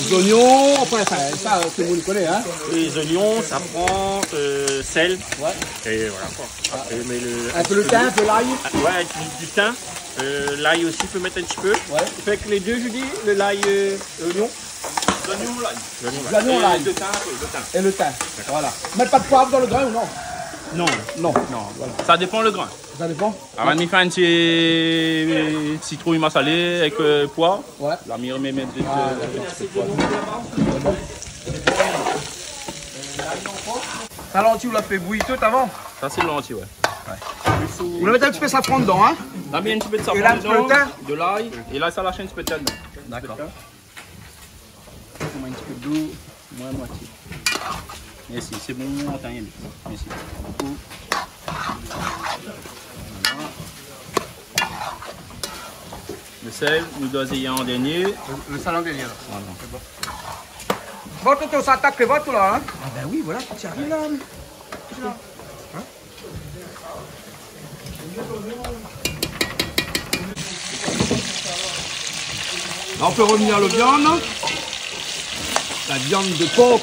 Zoignon, apré, sa, sa, tout lo moun i koné, hein ? Lé zoignon, safran, euh, sèl. Ouais. É voilà, koi. Apré, ou mèt lo, in pé lo tin, in pé lay. Ah, ouais, du, du tin. Euh, lay osi, ou pé mèt in ti pé. Ouais. Fé ke lé dé, mi di, lo lay, euh, zoignon. Zoignon, lay. Zoignon, lay. Zoignon, lay. É lo tin, in pé, lo tin. É lo tin. Dakor. Voilà. Mèt pa de poiv dan lo grin, ou non ? Non. Non. Non, voilà. Sa i dépan lo grin. Sa i dépan ? Ah, ouais. Mi fé in ti, euh, sitrouy masalé avèk, euh, poiv. Ouais. La, mi mèt, mèt, euh, in ti pé de poiv. Sa, lanti, ou la fé bouyir tout avan ? Sa, sé lanti, ouais. Ouais. Ou la mèt in ti pé safran dedan, hein ? La, mi mèt in ti pé de safran dedan, de lay. É la, in pé lo tin ? É la, sa la shèn in ti pé de tin dedan. Dakor. Ou mèt in ti pé dolo, moin moitié. Mèrsi, sé bon, ou antann. Mèrsi. Voilà. Lo sèl, nou doi zéyé an dèrnié. Lo, lo sèl an dèrnié, la. Voilà. Sé bon. Bon, Toto, sa i atak lo vant, la, hein ? Ah ben oui, voilà, tout i ariv la, mé. Hein ? La, ou fé revenir lo viann. La viann de por.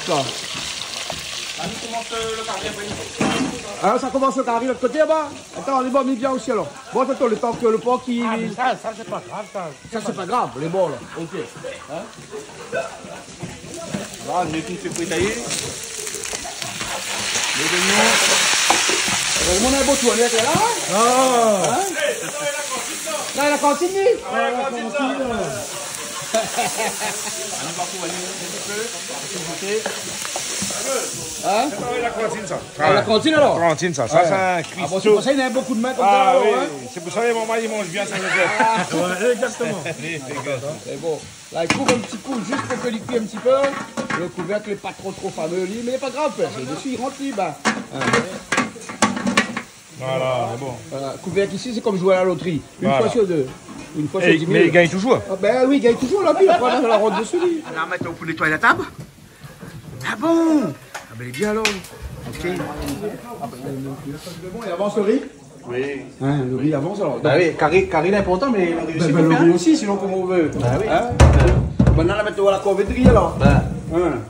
Ah, sa i komans lo kari lot koté laba. Atann, alé, bon, mi vien osi alor. Bon, Toto, lo tan ke lo por i... Ah, mé sa, sa, sé pa grav, sa. Sa, sé pa grav, lé bon, la. Ok. Hein ? Voilà, nou fé fritayé. Lé zoignon. Erèzman, nou na in bon tournèr la, hein ? Ah. Hein ? Non, la kantine, li. Ah, la kantine. Hein ? Ah, la kantine, alor ? Kantine, sa. Sa, ouais, sé in kuiso. Ah bon, sé pou sa, néna bonpé d'min konmsa, alor, hein ? Ah oui, sé pou sa, lé momon i manz bien, sa, Joseph. Ah. Ouais, exactement. Sé bon. La, i kouv in ti kou, zis pou ke li kui in ti pé. Lo kouvèrk lé pa tro, tro famé, li, mé pa grav, pèrsone i rant, li, ben. Hein. Voilà, sé bon. Voilà, kouvèrk isi, sé kom zoué a la lotri. Voilà. Une fois sur deux. Une fois sur dix mille. É, mé i gingn touzour. Ah, ben oui, i gingn touzour, la, pi, apré, la, la rant dési, li. La, mintnan, pou nétoy la tab. Ah bon ? Ah ben, lé bien, alor. Ok. Bon, é avans lo ri ? Oui. Hein, lo ri avans, alor. Bah oui, kari, kari lé inportan, mé lo ri osi, ben, lo ri osi, sinon, koman ou vé ? Bah oui. Hein ? Banna la mèt la korvé de ri, alor. Bah. Hein.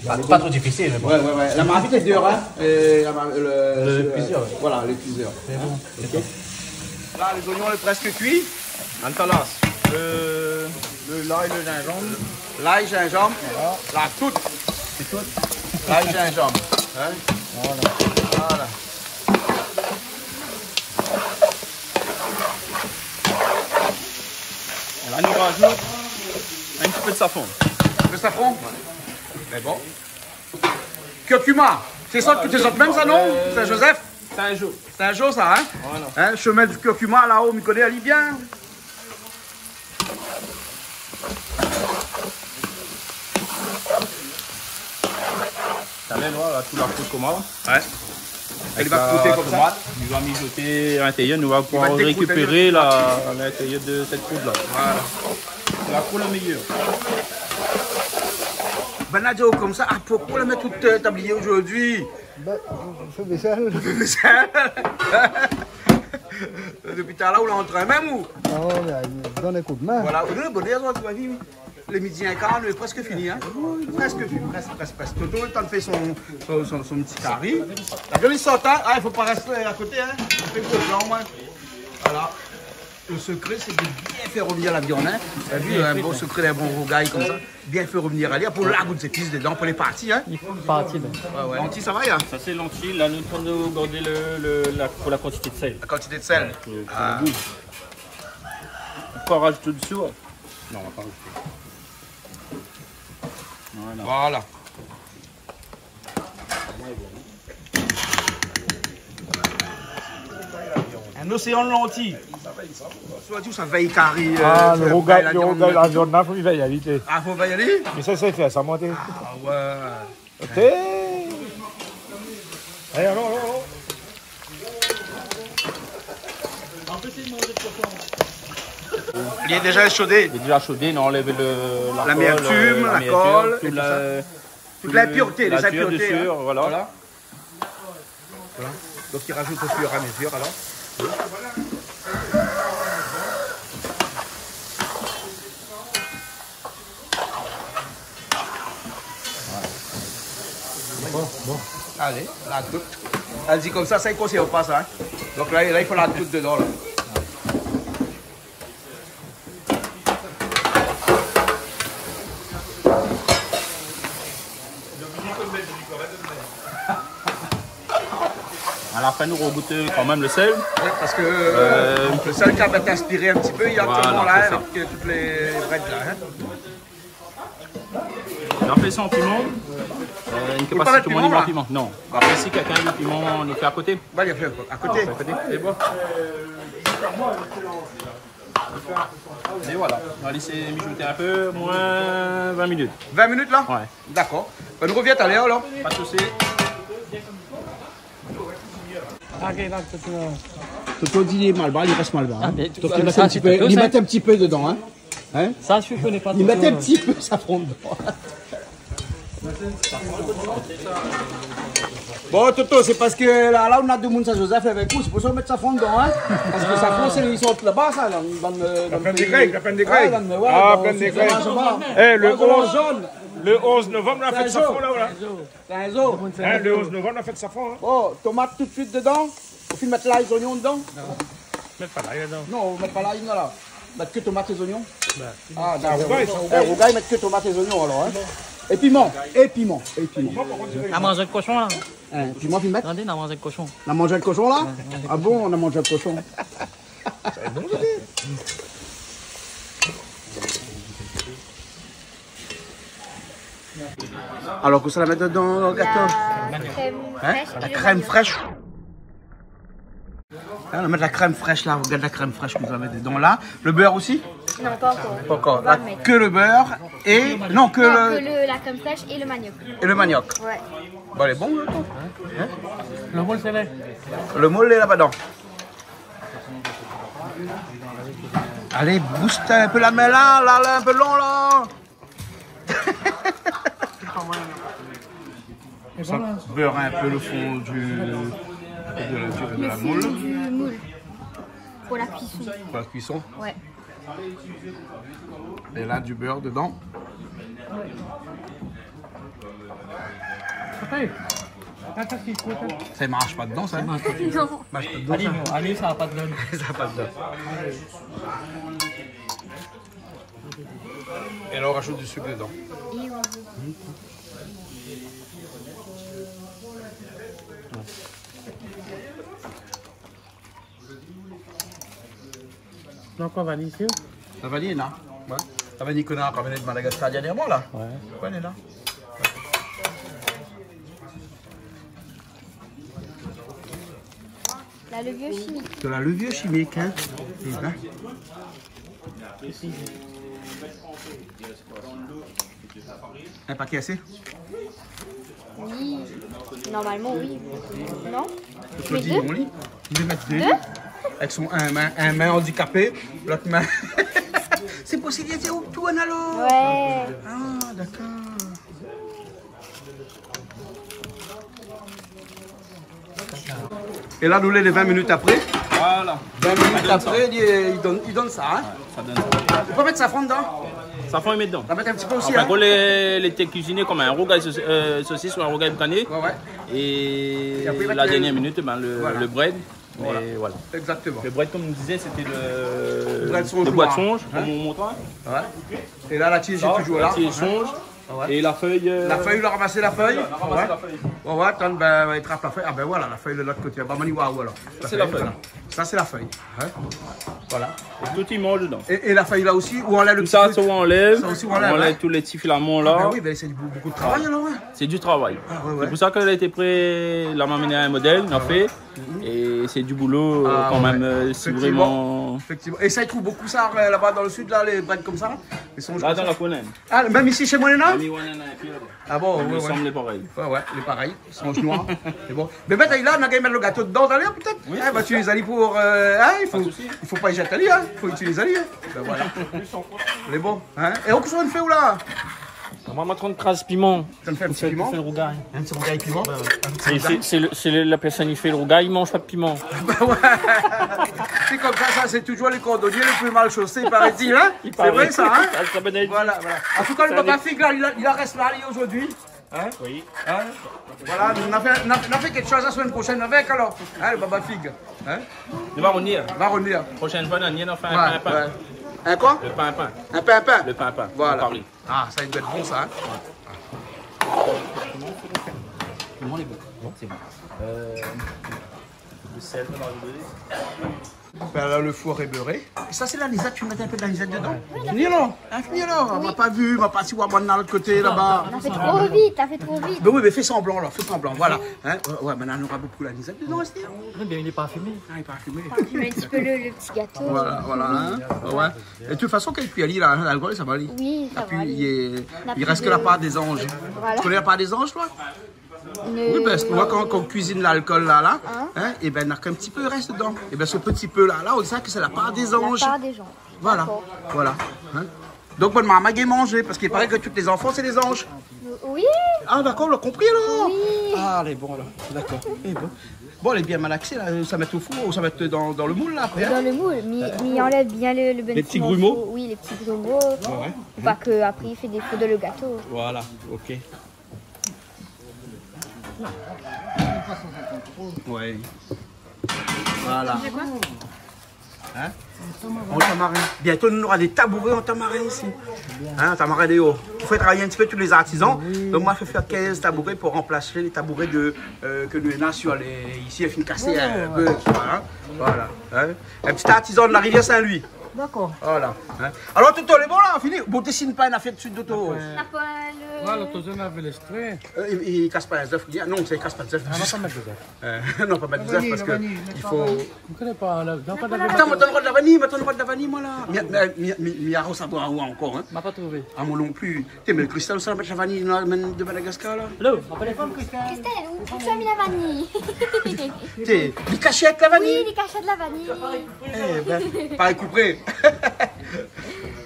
Pa, pa tro difisil, mé bon. Ouais, ouais, ouais. La marmit lé dir, hein. Euh, la mar-, le, le, le cuiseur, ouais. Voilà, le cuiseur. Sé bon. Ok. La, lé zoignon lé prèsk kui. Antalas, le, le lay, le zinzanm. Lay, zinzanm. Voilà. La tout. Sé tout. Lay, zinzanm. Hein ? Voilà. Voilà. La, nou rajout in ti pé de safran. Lo safran ? Ouais. Mé bon. Curcuma. Sé sa, sé zot mèm sa, non ? Euh, Saint-Joseph ? Saint-Jo. Saint-Jo, sa, hein ? Voilà. Hein, shemin du curcuma, la-o, mi koné ali bien. Talèr, nou va tout la fouy koman. Ouais. Avèk la tomat, nou va mizoté a l'intérieur, nou va pouvoir rékipér la, l'intérieur de sèt poud la. Voilà. La pou lo méyèr. Banna di aou konmsa, ah, poukosa la mèt tout, euh, tablié zordi ? Bah, fé vésèl. Fé vésèl. Dopi talèr ou lé antrin mèm ou ? Ah ouais, donn in koudmin. Voilà, ou donn bonèr, ou va vini. Lé midi in kar, nou lé prèsk fini, hein. Prèsk fini, prèsk, prèsk, prèsk. Toto lé antrin fé son, son, son, son ti kari. La viann i sort, hein. Ah, i fo pa rès akoté, hein. Fé gro plan, moin. Voilà. Le secret, c'est de bien faire revenir la viande, hein. T'as vu, un bon secret d'un bon rougay comme ça. Bien fé revenir ali, pou la gout zépis dedan, pou lé parti, hein. Lé parti, la. Ouais, ouais. Lanti, sa va, ya ? Sa sé lanti, la nou pran, nou gard le, le, la, pou la kantité de sèl. La kantité de sèl. Ouais, pou, pou le gou. Ou pé rajouté dsi, ouais. Non, ou va pa rajouté. Voilà. Voilà. Un océan de lentilles. Sa va, sa va. Sa va, sa va, kari, euh, ah, le rougay, la viann, la viann la, fo vèy ali. Ah, fo vèy ali ? Mé sa, sa i fé sa monté. Ah, ouais. Ok. Alé, alon, alon, alon. Li lé déza shodé. Li lé déza shodé, nou anlèv le, la kol, euh, l'amertume, la kol, tout la, tout le, la impureté, la impureté, hein. Voilà. Voilà. Voilà. Donc, i rajout au fur et à mesure, alors. Bon, bon. Alé, la tout. Èl di konmsa, sa i konsèrv pa sa, hein. Donk la, la, i fo la tout dedan, la. A la fin, nou rogout kan mèm le sèl. Oui, parske, euh, le sèl ki la inspir in ti pé, i lé aktièlman la, avèk, euh, tout lé brèd la, hein. Nou fé san piman. Euh, nou fé pa mèt piman, la. Non. Apré, si kèlkin i vé piman, nou fé akoté. Ba, li fé akoté. Akoté. Sé bon. É voilà. Nou va lès mijoté in pé, moin vin minit. Vin minit, la ? Ouais. Dakor. Ba, nou rovien talèr, alor. Pa de sousi. Toto di li lé malbar, li rès malbar, hein. Ah, mé tout sa, sé Toto, sa. Donk, li mèt in ti pé, li mèt in ti pé dedan, hein. Hein ? Sa, mi koné pa. Li mèt in ti pé safran dedan. Bon, Toto, sé parske la, la, nou na dé moun Saint-Joseph avèk nou, sé pou sa nou mèt safran dedan, hein. Parske safran, sé, i sort laba, sa, la, dan, euh, dan le péi. La plèn dé Grèk, la plèn dé Grèk. Ouais, dan le, ouais, dan le sud, sa va. Eh, le onze, le onze novanm, nou la fèt safran, la, voilà. Hein, le onze novanm, nou la fèt safran, hein. Bon, tomat tout suit dedan. Ou fine mèt lay, zoignon dedan ? Non. Mèt pa lay dedan. Non, ou mèt pa lay, non, la. Mèt ke tomat é zoignon. Ba. Ah, dakor. Rougay, sa, rougay. Eh, rougay, mèt ke tomat é zoignon, alor, hein. É piman, é piman, é piman. Na manzé koshon, la. Hein, piman, fine mèt ? Tandé, na manzé koshon. Na manzé koshon, la ? Ouais, ouais. Ah bon, na manzé koshon. Sa lé bon, sa. Alor, kosa la mèt dedan, Agatha ? La krèm frèsh. Hein ? La krèm frèsh. Hein, nou va mèt la krèm frèsh la, rogard la krèm frèsh ke nou va mèt dedan la. Le bèr osi ? Non, pa ankor. Pa ankor. La, ke le bèr é, non, ke le, la krèm frèsh é le maniok. É le maniok. Ouais. Bon, lé bon, le tout. Hein ? Le mol, sé la. Le mol lé laba dedan. Alé, bous in pé la min la, la, la, in pé lon la. Sa, bèr in pé le fon du, de la, de la moul. Le fon du moul. Pour la cuisson. Pour la cuisson. Ouais. É la, du bèr dedan. Ouais. Sa i marsh pa dedan, sa, hein ? Non. Marsh pa dedan, sa. Alé, non, alé, sa va pa dedan. Sa va pa dedan. É la, nou rajout du suk dedan. É oui. Donk, ou va mèt isi. La vaniy, non ? Ouais. La vaniy ke nou la ramenn de Madagascar dernièrman, la. Ouais. Ouais, lé la. La levié shimik. De la levié shimik, hein ? Eh ben. In paké asé ? Oui, normalman, oui. Non ? Mé dé. Li vé mèt dé. Dé ? Avèk son in min, in min andikapé, lot min. Sé pou sa li di, ou tourn alor ? Ouais. Ah, dakor. É la, nou lé vin minit apré. Voilà. Vingt minutes après, li, li donn, li donn sa, hein. Ouais, sa donn sa. Ou pé mèt safran dedan ? Safran, i mèt dedan. Ou va mèt in ti pé osi, hein. Anfin, kan lé, lé té kuiziné konm in rougay sos-, euh, sosis ou in rougay boukané. Ouais, ouais. É apré, i mèt la dernièr minit, ben, le, le brèd. Voilà. Voilà. Exactement. Le brèd, konm nou dizé, sété le, le brèd songeois, le brèd songe, hein, konm nou montré. Ouais. É la, la tir lé toujour la. La tir lé songe. Ah ouais. É la fèy, euh, la fèy, ou la ramas la fèy. Voilà, nou la ramas la fèy. Ouais, ouais, atann, ben, i trap la fèy. Ah ben voilà, la fèy de lot koté. Ba, mani, waouh, alor. Sa, sé la fèy. Voilà. Sa, sé la fèy. Hein ? Voilà. É tout i manz dedan. É, é la fèy la osi, ou anlèv le ti trik. Tout sa, sa ou anlèv. Sa osi, ou anlèv, hein. Ou anlèv tout lé ti filaman la. Ah ben oui, ben, sé du, beaucoup de travail, alor, hein. Sé du travail. Ah ouais, ouais. Sé pou sa ke la été pré, la ma amenn in modèl, nou la fé. É sé du boulo, euh, kan mèm, euh, si vréman. Effectivement. Effectivement. É sa, i trouv bonpé sa, euh, laba dan le sud, la, lé brèd konmsa, la. I son la dan la komin. Ah, mèm isi, shé moin, non ? Mèm isi, ouais, non, non, épi la. Ah bon, ouais, ouais. I sanm lé parèy. Ouais, ouais, lé parèy. Songe noir. Sé bon. Mé mèt ali la, nou va gingn mèt le gato dedan, talèr, pétèt. Oui. Hein, ba, ou itiliz ali pou, euh, hein, i fo, pa de sousi, i fo pa zèt ali, hein. I fo itiliz ali, hein. Ben voilà. Lé bon, hein. É ou, kosa ou fé, ou la ? Moin, moin, mi antrin kraz piman. Ou fé in ti piman ? Pou fé le rougay. In ti rougay piman ? Ouais, ouais. Sé, sé, sé le, sé le, la pèrsone i fé le rougay, i manz pa de piman. Bah ouais. Sé konmsa, sa, sé toujour lé kordonié lé pli mal shosé, i paré, hein ? I paré. Sé vré, sa, hein ? Sa, sa, ben, voilà, voilà. An tou ka, le baba fig, la, li la, li la rès la, li, zordi. Hein ? Oui. Hein ? Voilà, nou la fé, nou la, nou la fé kékshoz la semèn proshèn avèk, alor. Hein, le baba fig. Hein ? Li va rovnir. Li va rovnir. Proshèn foi, nou va fé in pinpin. Ouais, ouais. In koi ? Le pinpin. In pinpin. Le pinpin. Voilà. An Pari. Ah, sa, i doi èt bon, sa, hein ? Piman lé bon. Bon, sé bon. Euh, le sèl, nou va rajout. Ben, la, le four est beurré. É sa, sé lanizèt, ou mèt in pé de lanizèt dedan ? Ouais. Fini, non ? Ah, fini, non ? Moin la pa vu, moin la pa si, ou la bann lot koté, laba. Ou la fé tro vit, ou la fé tro vit. Ben oui, mé fé sanblan, la, fé sanblan, voilà. Hein ? Ouais, ouais, mé la, nora bonpé lanizèt dedan, sé. Mé bien, lé parfimé. Ah, lé parfimé. Parfimé in ti pé le, le ti gato. Voilà, voilà, hein. Ouais. É de tout fason, kan li kui ali la, hein, lalkol, sa va alé. Oui, sa va alé. Épi, i, i rès ke la par dé zanj. Voilà. Ou koné la par dé zanj, toi ? Oui, parske moin, kan, kan ou kuizine lalkol la, la, hein, é ben, na in ti pé i rès dedan. É ben, se ti pé la, la, ou di sa ke sé la par dé zanj. La par dé zanj. Voilà. D'accord. Voilà. Hein ? Donk, bann momon i gingn manzé, parske i paré ke tout lé zanfan, sé dé zanj. Oui. Ah, d'accord, ou la konpri, alor ? Oui. Ah, lé bon, alor. D'accord. Lé bon. Bon, lé bien malaksé, la. Sa mèt o four, sa mèt dan, dan le moul, la, apré, hein ? Dan le moul, mi, mi anlèv bien le, le bann ti morso. Lé ti grimo ? Oui, lé ti grimo. Ouais, ouais. Pou pa ke apré, i fé défo dan le gato. Voilà, ok. Ouais. Voilà. Sé koi ? Hein ? An tamarin. Bientôt, nou nora dé tabouré an tamarin isi. Hein, an tamarin déor. Pou fé travay in ti pé tout lé zartizan. Oui. Donk, moin la fé fèr kinz tabouré pou ranplas lé tabouré de, euh, ke nou néna sur lé, isi, la fine kasé in pé, hein. Voilà. Hein. In ti artizan de la Rivière Saint-Louis. D'accord. Voilà. Hein. Alor, Toto, lé bon la, fini. Bon, désine pa in nafèr dsi Toto. Apré, na pa le... Ouais, l'ot zour nou la vu lèstré. Euh, i, i kas pa in zèf, li, non, sa, i kas pa in zèf. Ah, nou va pa mèt de zèf. Euh, non, pa mèt de zèf parske i fo... La vanille, mèt la vanille. Mi koné pa, la, non, pa de la vanille. Atann, moin la done rod la vanille, moin la. Atann, moin la done rod la vanille, moin la. Mi, mi, mi, mi, mi arosé avèk ou ankor, hein. Ma pa trouvé. Ah, moin non pli. Té, mé Christelle, sa la mèt la vanille, la, mèm de Madagascar, la. Hello, ma pa trouvé. Christelle, ousa ou la mi la vanille ? Té, li kashèt la vanille ? Oui, li kashèt la vanille. Eh ben, parèy koupré.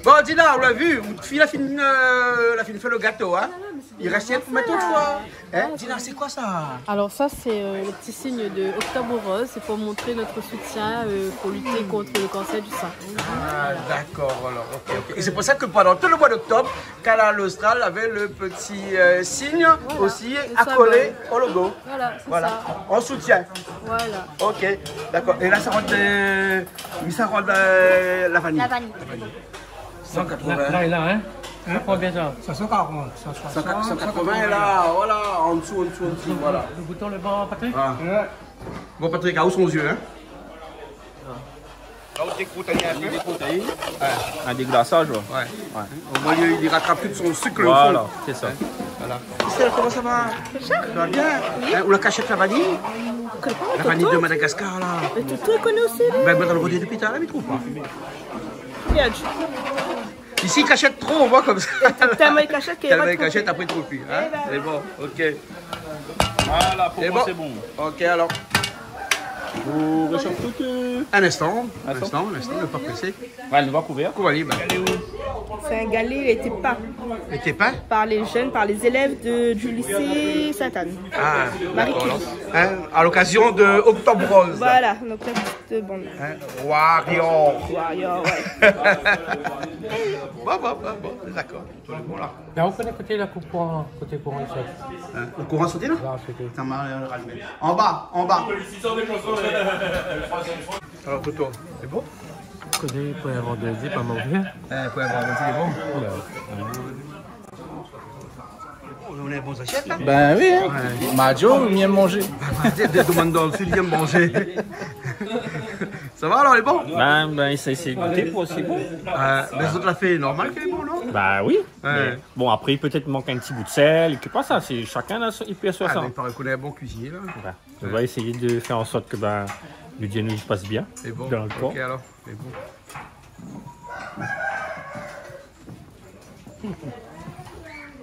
Bon, Dina, ou la vu, out fiy la fine, euh, la fine fé le gato, hein. I rès pou mèt out foi. Hein, Dina, sé koi sa ? Alors ça, c'est, euh, le petit signe de Octobre Rose. C'est pour montrer notre soutien, euh, pour lutter contre le cancer du sein. Ah, d'accord, alors, ok, ok. Et c'est pour ça que pendant tout le mois d'octobre, Kanal Austral avait le petit, euh, signe aussi accolé au logo. Voilà, c'est ça. Voilà, en soutien. Voilà. Ok, d'accord. Et là, ça rentre, euh, mais ça rentre, euh, la vanille. La vanille. Cent quatre-vingts. La, la, la, hein ? Hein ? Konbien sa ? Cent quarante, cent soixante, cent quatre-vingts, là, voilà, en dessous, en dessous, en dessous, voilà. Le bouton, le banc, Patrick ? Ah. Ouais. Bon, Patrick, a ousa son zié, hein ? Là, on décroute un peu. On décroute, hein ? Ouais. Un déglaçage, ouais. Ouais. Ouais. Au moins, il, il rattrape tout son sucre au fond. Voilà, c'est ça. Hein ? Voilà. Christelle, comment ça va ? Ça va bien ? Oui. Hein, ou la kashèt la vanille ? La vanille de Madagascar, là. Mais Toto, il connaît aussi, lui. Ben, ben, dans le rôti de pita, là, il trouve pas. Regarde. Isi, i kashèt tro, ou voi konmsa. Tèlman i kashèt ke... Tèlman i kashèt, apré i trouv pi, hein ? Eh ben. Mé bon, ok. Voilà, pou moin, sé bon. Ok, alor. Ou réshof tout, euh... Un instant, un instant, un instant, lé pa présé. Ouais, nou va kouvèr. Kouv ali, ben. C'est un gala qui a été peint... Été peint ? Par les jeunes, par les élèves de, du lycée Sainte-Anne. Ah, d'accord, alors. Marie-Curie. Hein, à l'occasion de Octobre Rose. Voilà, donc, Deux bandes. Hein ? Warrior. Warrior, ouais. Bon, bon, bon, bon, d'accord. Tout le monde là. Là, on connaît côté la coupe courant, côté courant, ici. Hein ? Le courant sauté, là ? Là, c'est tout. Ça m'a, euh, rallumé. En bas, en bas. Alors, Toto, c'est bon ? Côté pour un vendredi, pas mauvais. Hein, pour un vendredi, c'est bon. Voilà. Nou lé bon zasièt, la. Ben oui, hein. Ouais. Majo, mi yèm manzé. Dé-, dé-, demann dan le sud, li yèm manzé. Sa va alor, lé bon ? Ben, ben, i sa, i sa gouté pou osi bon. Euh, mé zot la fé normal ke lé bon, non ? Bah oui. Ouais. Mé bon, apré, pétèt i mank in ti bout d'sèl, i ké pa sa, sé shakinn la, i pé asir sa. Ah, mé i paré k'ou lé in bon kuizinié, la. Ouais. On va essayer de faire en sorte que, ben, le dîner nous passe bien dans le temps. Lé bon, ok, alor, lé bon.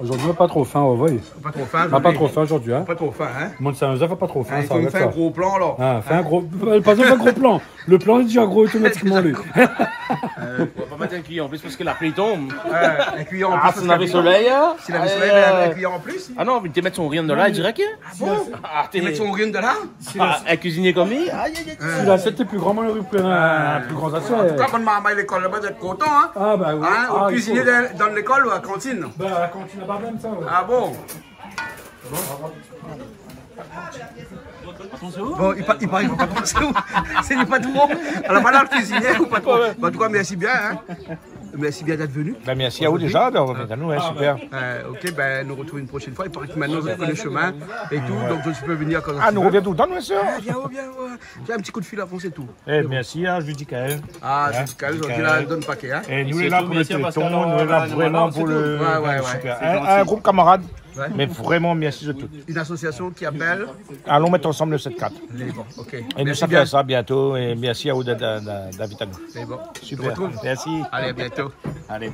Zordi, pa tro fin, ouais, ouais. Pa tro fin, pa zordi. Pa tro fin zordi, hein. Pa tro fin, hein. Moun sa, nou la pa tro fin, hein, sa, i fo avèk fé in gro plan, alor. Ah, fé in gro, pa bezoin fé in gro plan. Le plan lé déza gro otomatikman, li. Euh, on va pas mettre un cuillère en plus parce que la pluie tombe. Ouais, un cuillère en plus. Ah, si on avait soleil, hein. Si lavé solèy, euh, mé in kuiyèr an plis. Ah non, mé té mèt son ri dan la dirèk, hein. Ah bon ? Ah, té mèt son ri dan la ? Ah, in kuizinié konm li. Aïe, aïe, aïe. Si lasièt té pli gran, moin noré pli in, in pli gran zasièt. An tou ka, bann marmay lékol laba i doi èt kontan, hein. Ah, bah oui. Hein, ou kuizinié dan, dan lékol ou a la kantine ? Bah, a la kantine, laba mèm sa, ouais. Ah bon ? Bon, i pa-, i paré k'ou va pa pansé, ou. Sé li patron. Alor, voilà le cuisinier, ou patron. Ouais, ouais. Bon, an tou ka, mèrsi bien, hein. Mèrsi bien d'èt venu. Ben, mèrsi a ou déza d'avoir vni avèk nou, hein, super. Euh, ok, ben, nou artrouv in proshèn foi. I paré ke mintnan, zot i koné le shemin é tou, donk zot i pé vnir kan zot i vé. Ah, nou rovien toultan, nou, bien sir. Ah, vien, vien, vien. Fé in ti kou d'fil avan, sé tou. Eh, mérsi a Judicaël. Ah, Judicaël, zordi la, li donn pakèt, hein. É nou lé la pou le téléton, nou lé la vréman pou le, ouais, ouais, super. Sé zanti. In, in group kamarad. Ouais. Mé vréman, mérsi zot tout. Une association qui appelle ? Allons mettre ensemble le sept quatre. Lé bon, ok. É nou sa fé sa bientôt, é mérsi a ou d'èt, d'èt, d'èt invit anou. Lé bon. Super. Mérsi. Allez, à bientôt. Allez.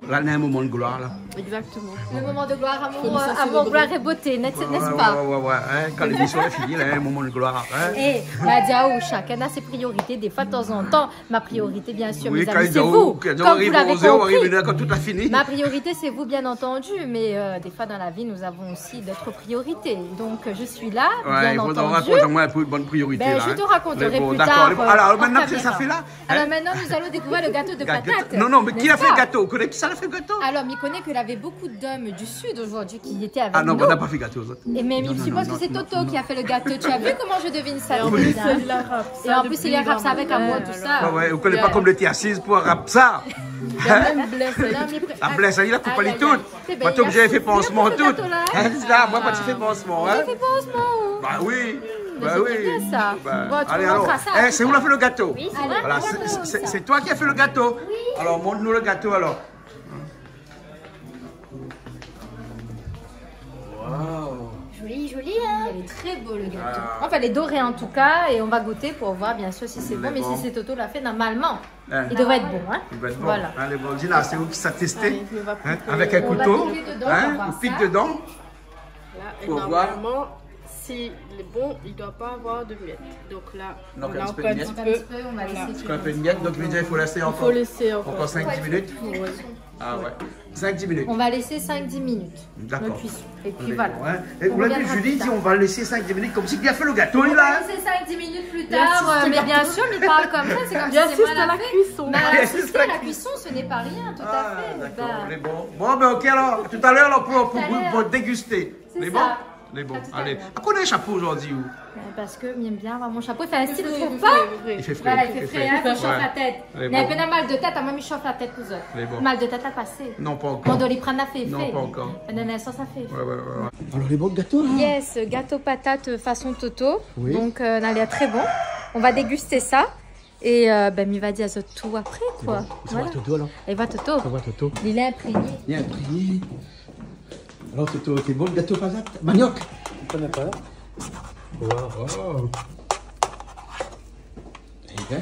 La, néna in moman de gloire, la. Exactement. Le moment de gloire, amour, euh, amour, gloire et beauté, n'est-ce pas ? Ouais, ouais, ouais, ouais, hein, kan lémision lé fini, la, in moman de gloire, hein. Eh, Nadia, ou, shakinn a ses priorités, des fois, de temps en temps, ma priorité, bien sûr, mes amis, c'est vous. Oui, kan i di aou, kan i di aou, ariv onz èr, ou ariv ine èr, kan tout la fini. Comme vous l'avez compris, ma priorité, c'est vous, bien entendu, mais, euh, des fois, dans la vie, nous avons aussi d'autres priorités. Donc, euh, je suis là, bien entendu. Ouais, i fo rakonté amoin in pé out bann priorité, la, hein. Ben, je te raconterai plus tard, euh, hors caméra. Lé bon, dakor, lé bon. Alor, mintnan, sé sa fé la ? Hein ? Alors maintenant, nous allons découvrir le gâteau de patate, n'est-ce pas ? Gato. Non, non, mé ki la fé le gato ? Ou koné kisa la fé le gato ? Alors, mi koné ke lavé bonpé d'om du sud zordi ki lété avèk nou. Ah non, nou la pa fé gato, zot. Non, non, non, non. Et mais je suppose que c'est Toto qui a fait le gâteau. Tu as vu comment je devine ça, Lisa ? Et en plus, il a rap. Et en plus, il a rap, sa avèk amour, tout ça. Ouais, ouais, ou koné pa konm lété asiz pou rap sa. Il a même blessé. Non, mé... Ah, blessé, li la koup ali tout. Aïe, aïe, aïe. Moin té oblizé fé pansman tout. Hein, sé sa, moin, moin té fé pansman, hein. Ou la fé pansman, ou ? Bah oui. Bah oui. Mé sé bien sa. Bah, bon, allez, alors. Eh, c'est où la fait le gâteau ? Oui, c'est moi. Voilà, c'est, c'est, c'est toi qui as fait le gâteau. Oui. Alors, montre-nous le gâteau, alors. Waouh. Joli, joli, hein ? Il est très beau, le gâteau. Ah. Enfin, il est doré en tout cas, et on va goûter pour voir, bien sûr, si c'est bon, mais si c'est Toto la fé, normalement. Hein. Il devrait être bon, hein ? Il devrait être bon. Voilà. Allez, bon, Gina, c'est vous qui ça testé. Allez, je vais couper. Hein ? Avec un couteau, on va piquer dedans, hein ? On pique dedans. Là, et normalement, s'il est bon, il doit pas avoir de miettes. Donc là, on a encore un petit peu, on va laisser. Voilà. Parce qu'on a fait une miette, donc je veux dire, il faut laisser encore, il faut laisser encore cinq dix minutes. Ouais. Ah ouais. Cinq dix minutes. On va laisser cinq dix minutes de cuisson. D'accord. Et puis voilà. On reviendra plus tard. Et vous l'avez vu, Julie dit, on va laisser cinq dix minutes, comme si bien fait le gâteau, là, hein. On va laisser cinq dix minutes plus tard, euh, mais bien sûr, mais il parle comme ça, c'est comme si c'est moi la fé. Il assiste à la cuisson. Mais assister à la cuisson, ce n'est pas rien, tout à fait. Ah, d'accord, lé bon. Bon, ben, ok, alors, tout à l'heure, alors, pour, pour, pour déguster. Tout à l'heure. C'est ça. Lé bon. Lé bon, allez. Pourquoi on a un chapeau aujourd'hui, ou ? Euh, parce que j'aime bien avoir mon chapeau. Il fait un style, tu trouves pas ? Il fait frais, il fait frais. Voilà, il fait frais, hein, faut chauffer la tête. Lé bon. Néna in pé mal de tèt, amoin mi shof la tèt pou zot. Lé bon. Mal de tèt la pasé. Non, pas encore. Mon Doliprane la fé éfé. Non, pas encore. Néna in sans sa fé éfé. Ouais, ouais, ouais, ouais. Alors, lé bon le gâteau, là ? Yes, gâteau patate, euh, façon Toto. Oui. Donc, euh, il a l'air très bon. On va déguster ça. Et, euh, ben, mi va dir azot tout après, quoi. Lé bon. Voilà. Ou sa voir Toto, alors ? Ou sa voir Toto. Li lé inprégné. Li lé inprégné. Alors, Toto, c'est bon le gâteau patate ? Manioc ? Je connais pas. Waouh. Waouh. Eh ben.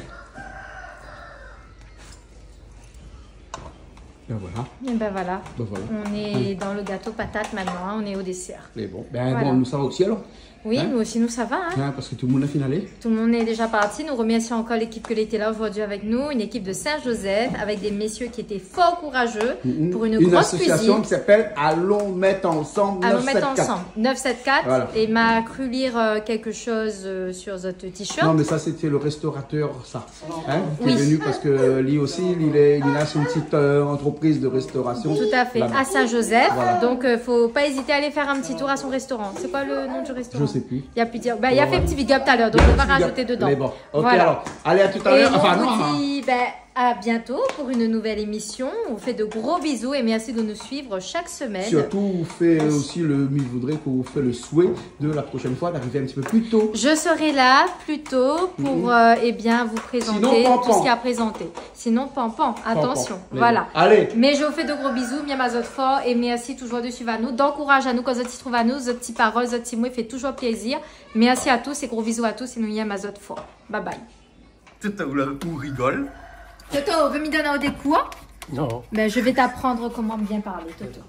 Ben voilà. Et ben voilà. Ben voilà. On est dans le gâteau patate maintenant, hein, on est au dessert. Mé bon, ben Voilà. bon, nou sa osi alor. Oui, Hein ? Nous aussi, nous, ça va. Hein. Hein, parske tout le moun la fine alé. Tout le monde est déjà parti. Nous remercions encore l'équipe qui était là aujourd'hui avec nous, une équipe de Saint-Joseph avec des messieurs qui étaient fort courageux Mhm. pour une, Une grosse association cuisine. Qui s'appelle Allons mettre ensemble Allons mettre neuf sept quatre. Ensemble, neuf sept quatre. Voilà. Et m'a cru lire euh, quelque chose euh, sur votre t-shirt. Non, mais ça, c'était le restaurateur, ça. Hein, qui Oui. est venu parce que lui aussi, il, est, il a son petite euh, entreprise de restauration. Tout à fait, Là-bas. À Saint-Joseph. Voilà. Donc, euh, faut pas hésiter à aller faire un petit tour à son restaurant. C'est quoi le nom du restaurant ? Je sais plus. Il y a plusieurs. Bah, il y a Bon, fait un ouais. Petit big up tout à l'heure, donc Il y a on va un petit big up. Rajouter dedans. Mais bon, ok, Voilà. Alors, allez, à tout à Et l'heure. nous, Enfin, on non, vous hein. dit ben, à bientôt pour une nouvelle émission. On vous fait de gros bisous et merci de nous suivre chaque semaine. Surtout, on fait aussi le, mi voudrais qu'on fait le souhait de la prochaine fois d'arriver un petit peu plus tôt. Je serai là plus tôt pour Mhm. euh, eh bien, vous présenter Sinon, pan, tout pan. Ce qu'il y a à présenter. Sinon, pan, pan, attention. Mais Voilà. bon. Allez. Mais je vous fais de gros bisous, mi yèm azot for, et merci toujours de suivre anou, d'encourager anou kan zot i trouv anou, zot ti parol, zot ti mo, i fé toujours plaisir. Merci à tous et gros bisous à tous, é nou yèm azot for. Bye bye. Toto, la, ou rigol. Toto, veux me donner des cours ? Non. Ben, je vais t'apprendre comment bien parler, Toto.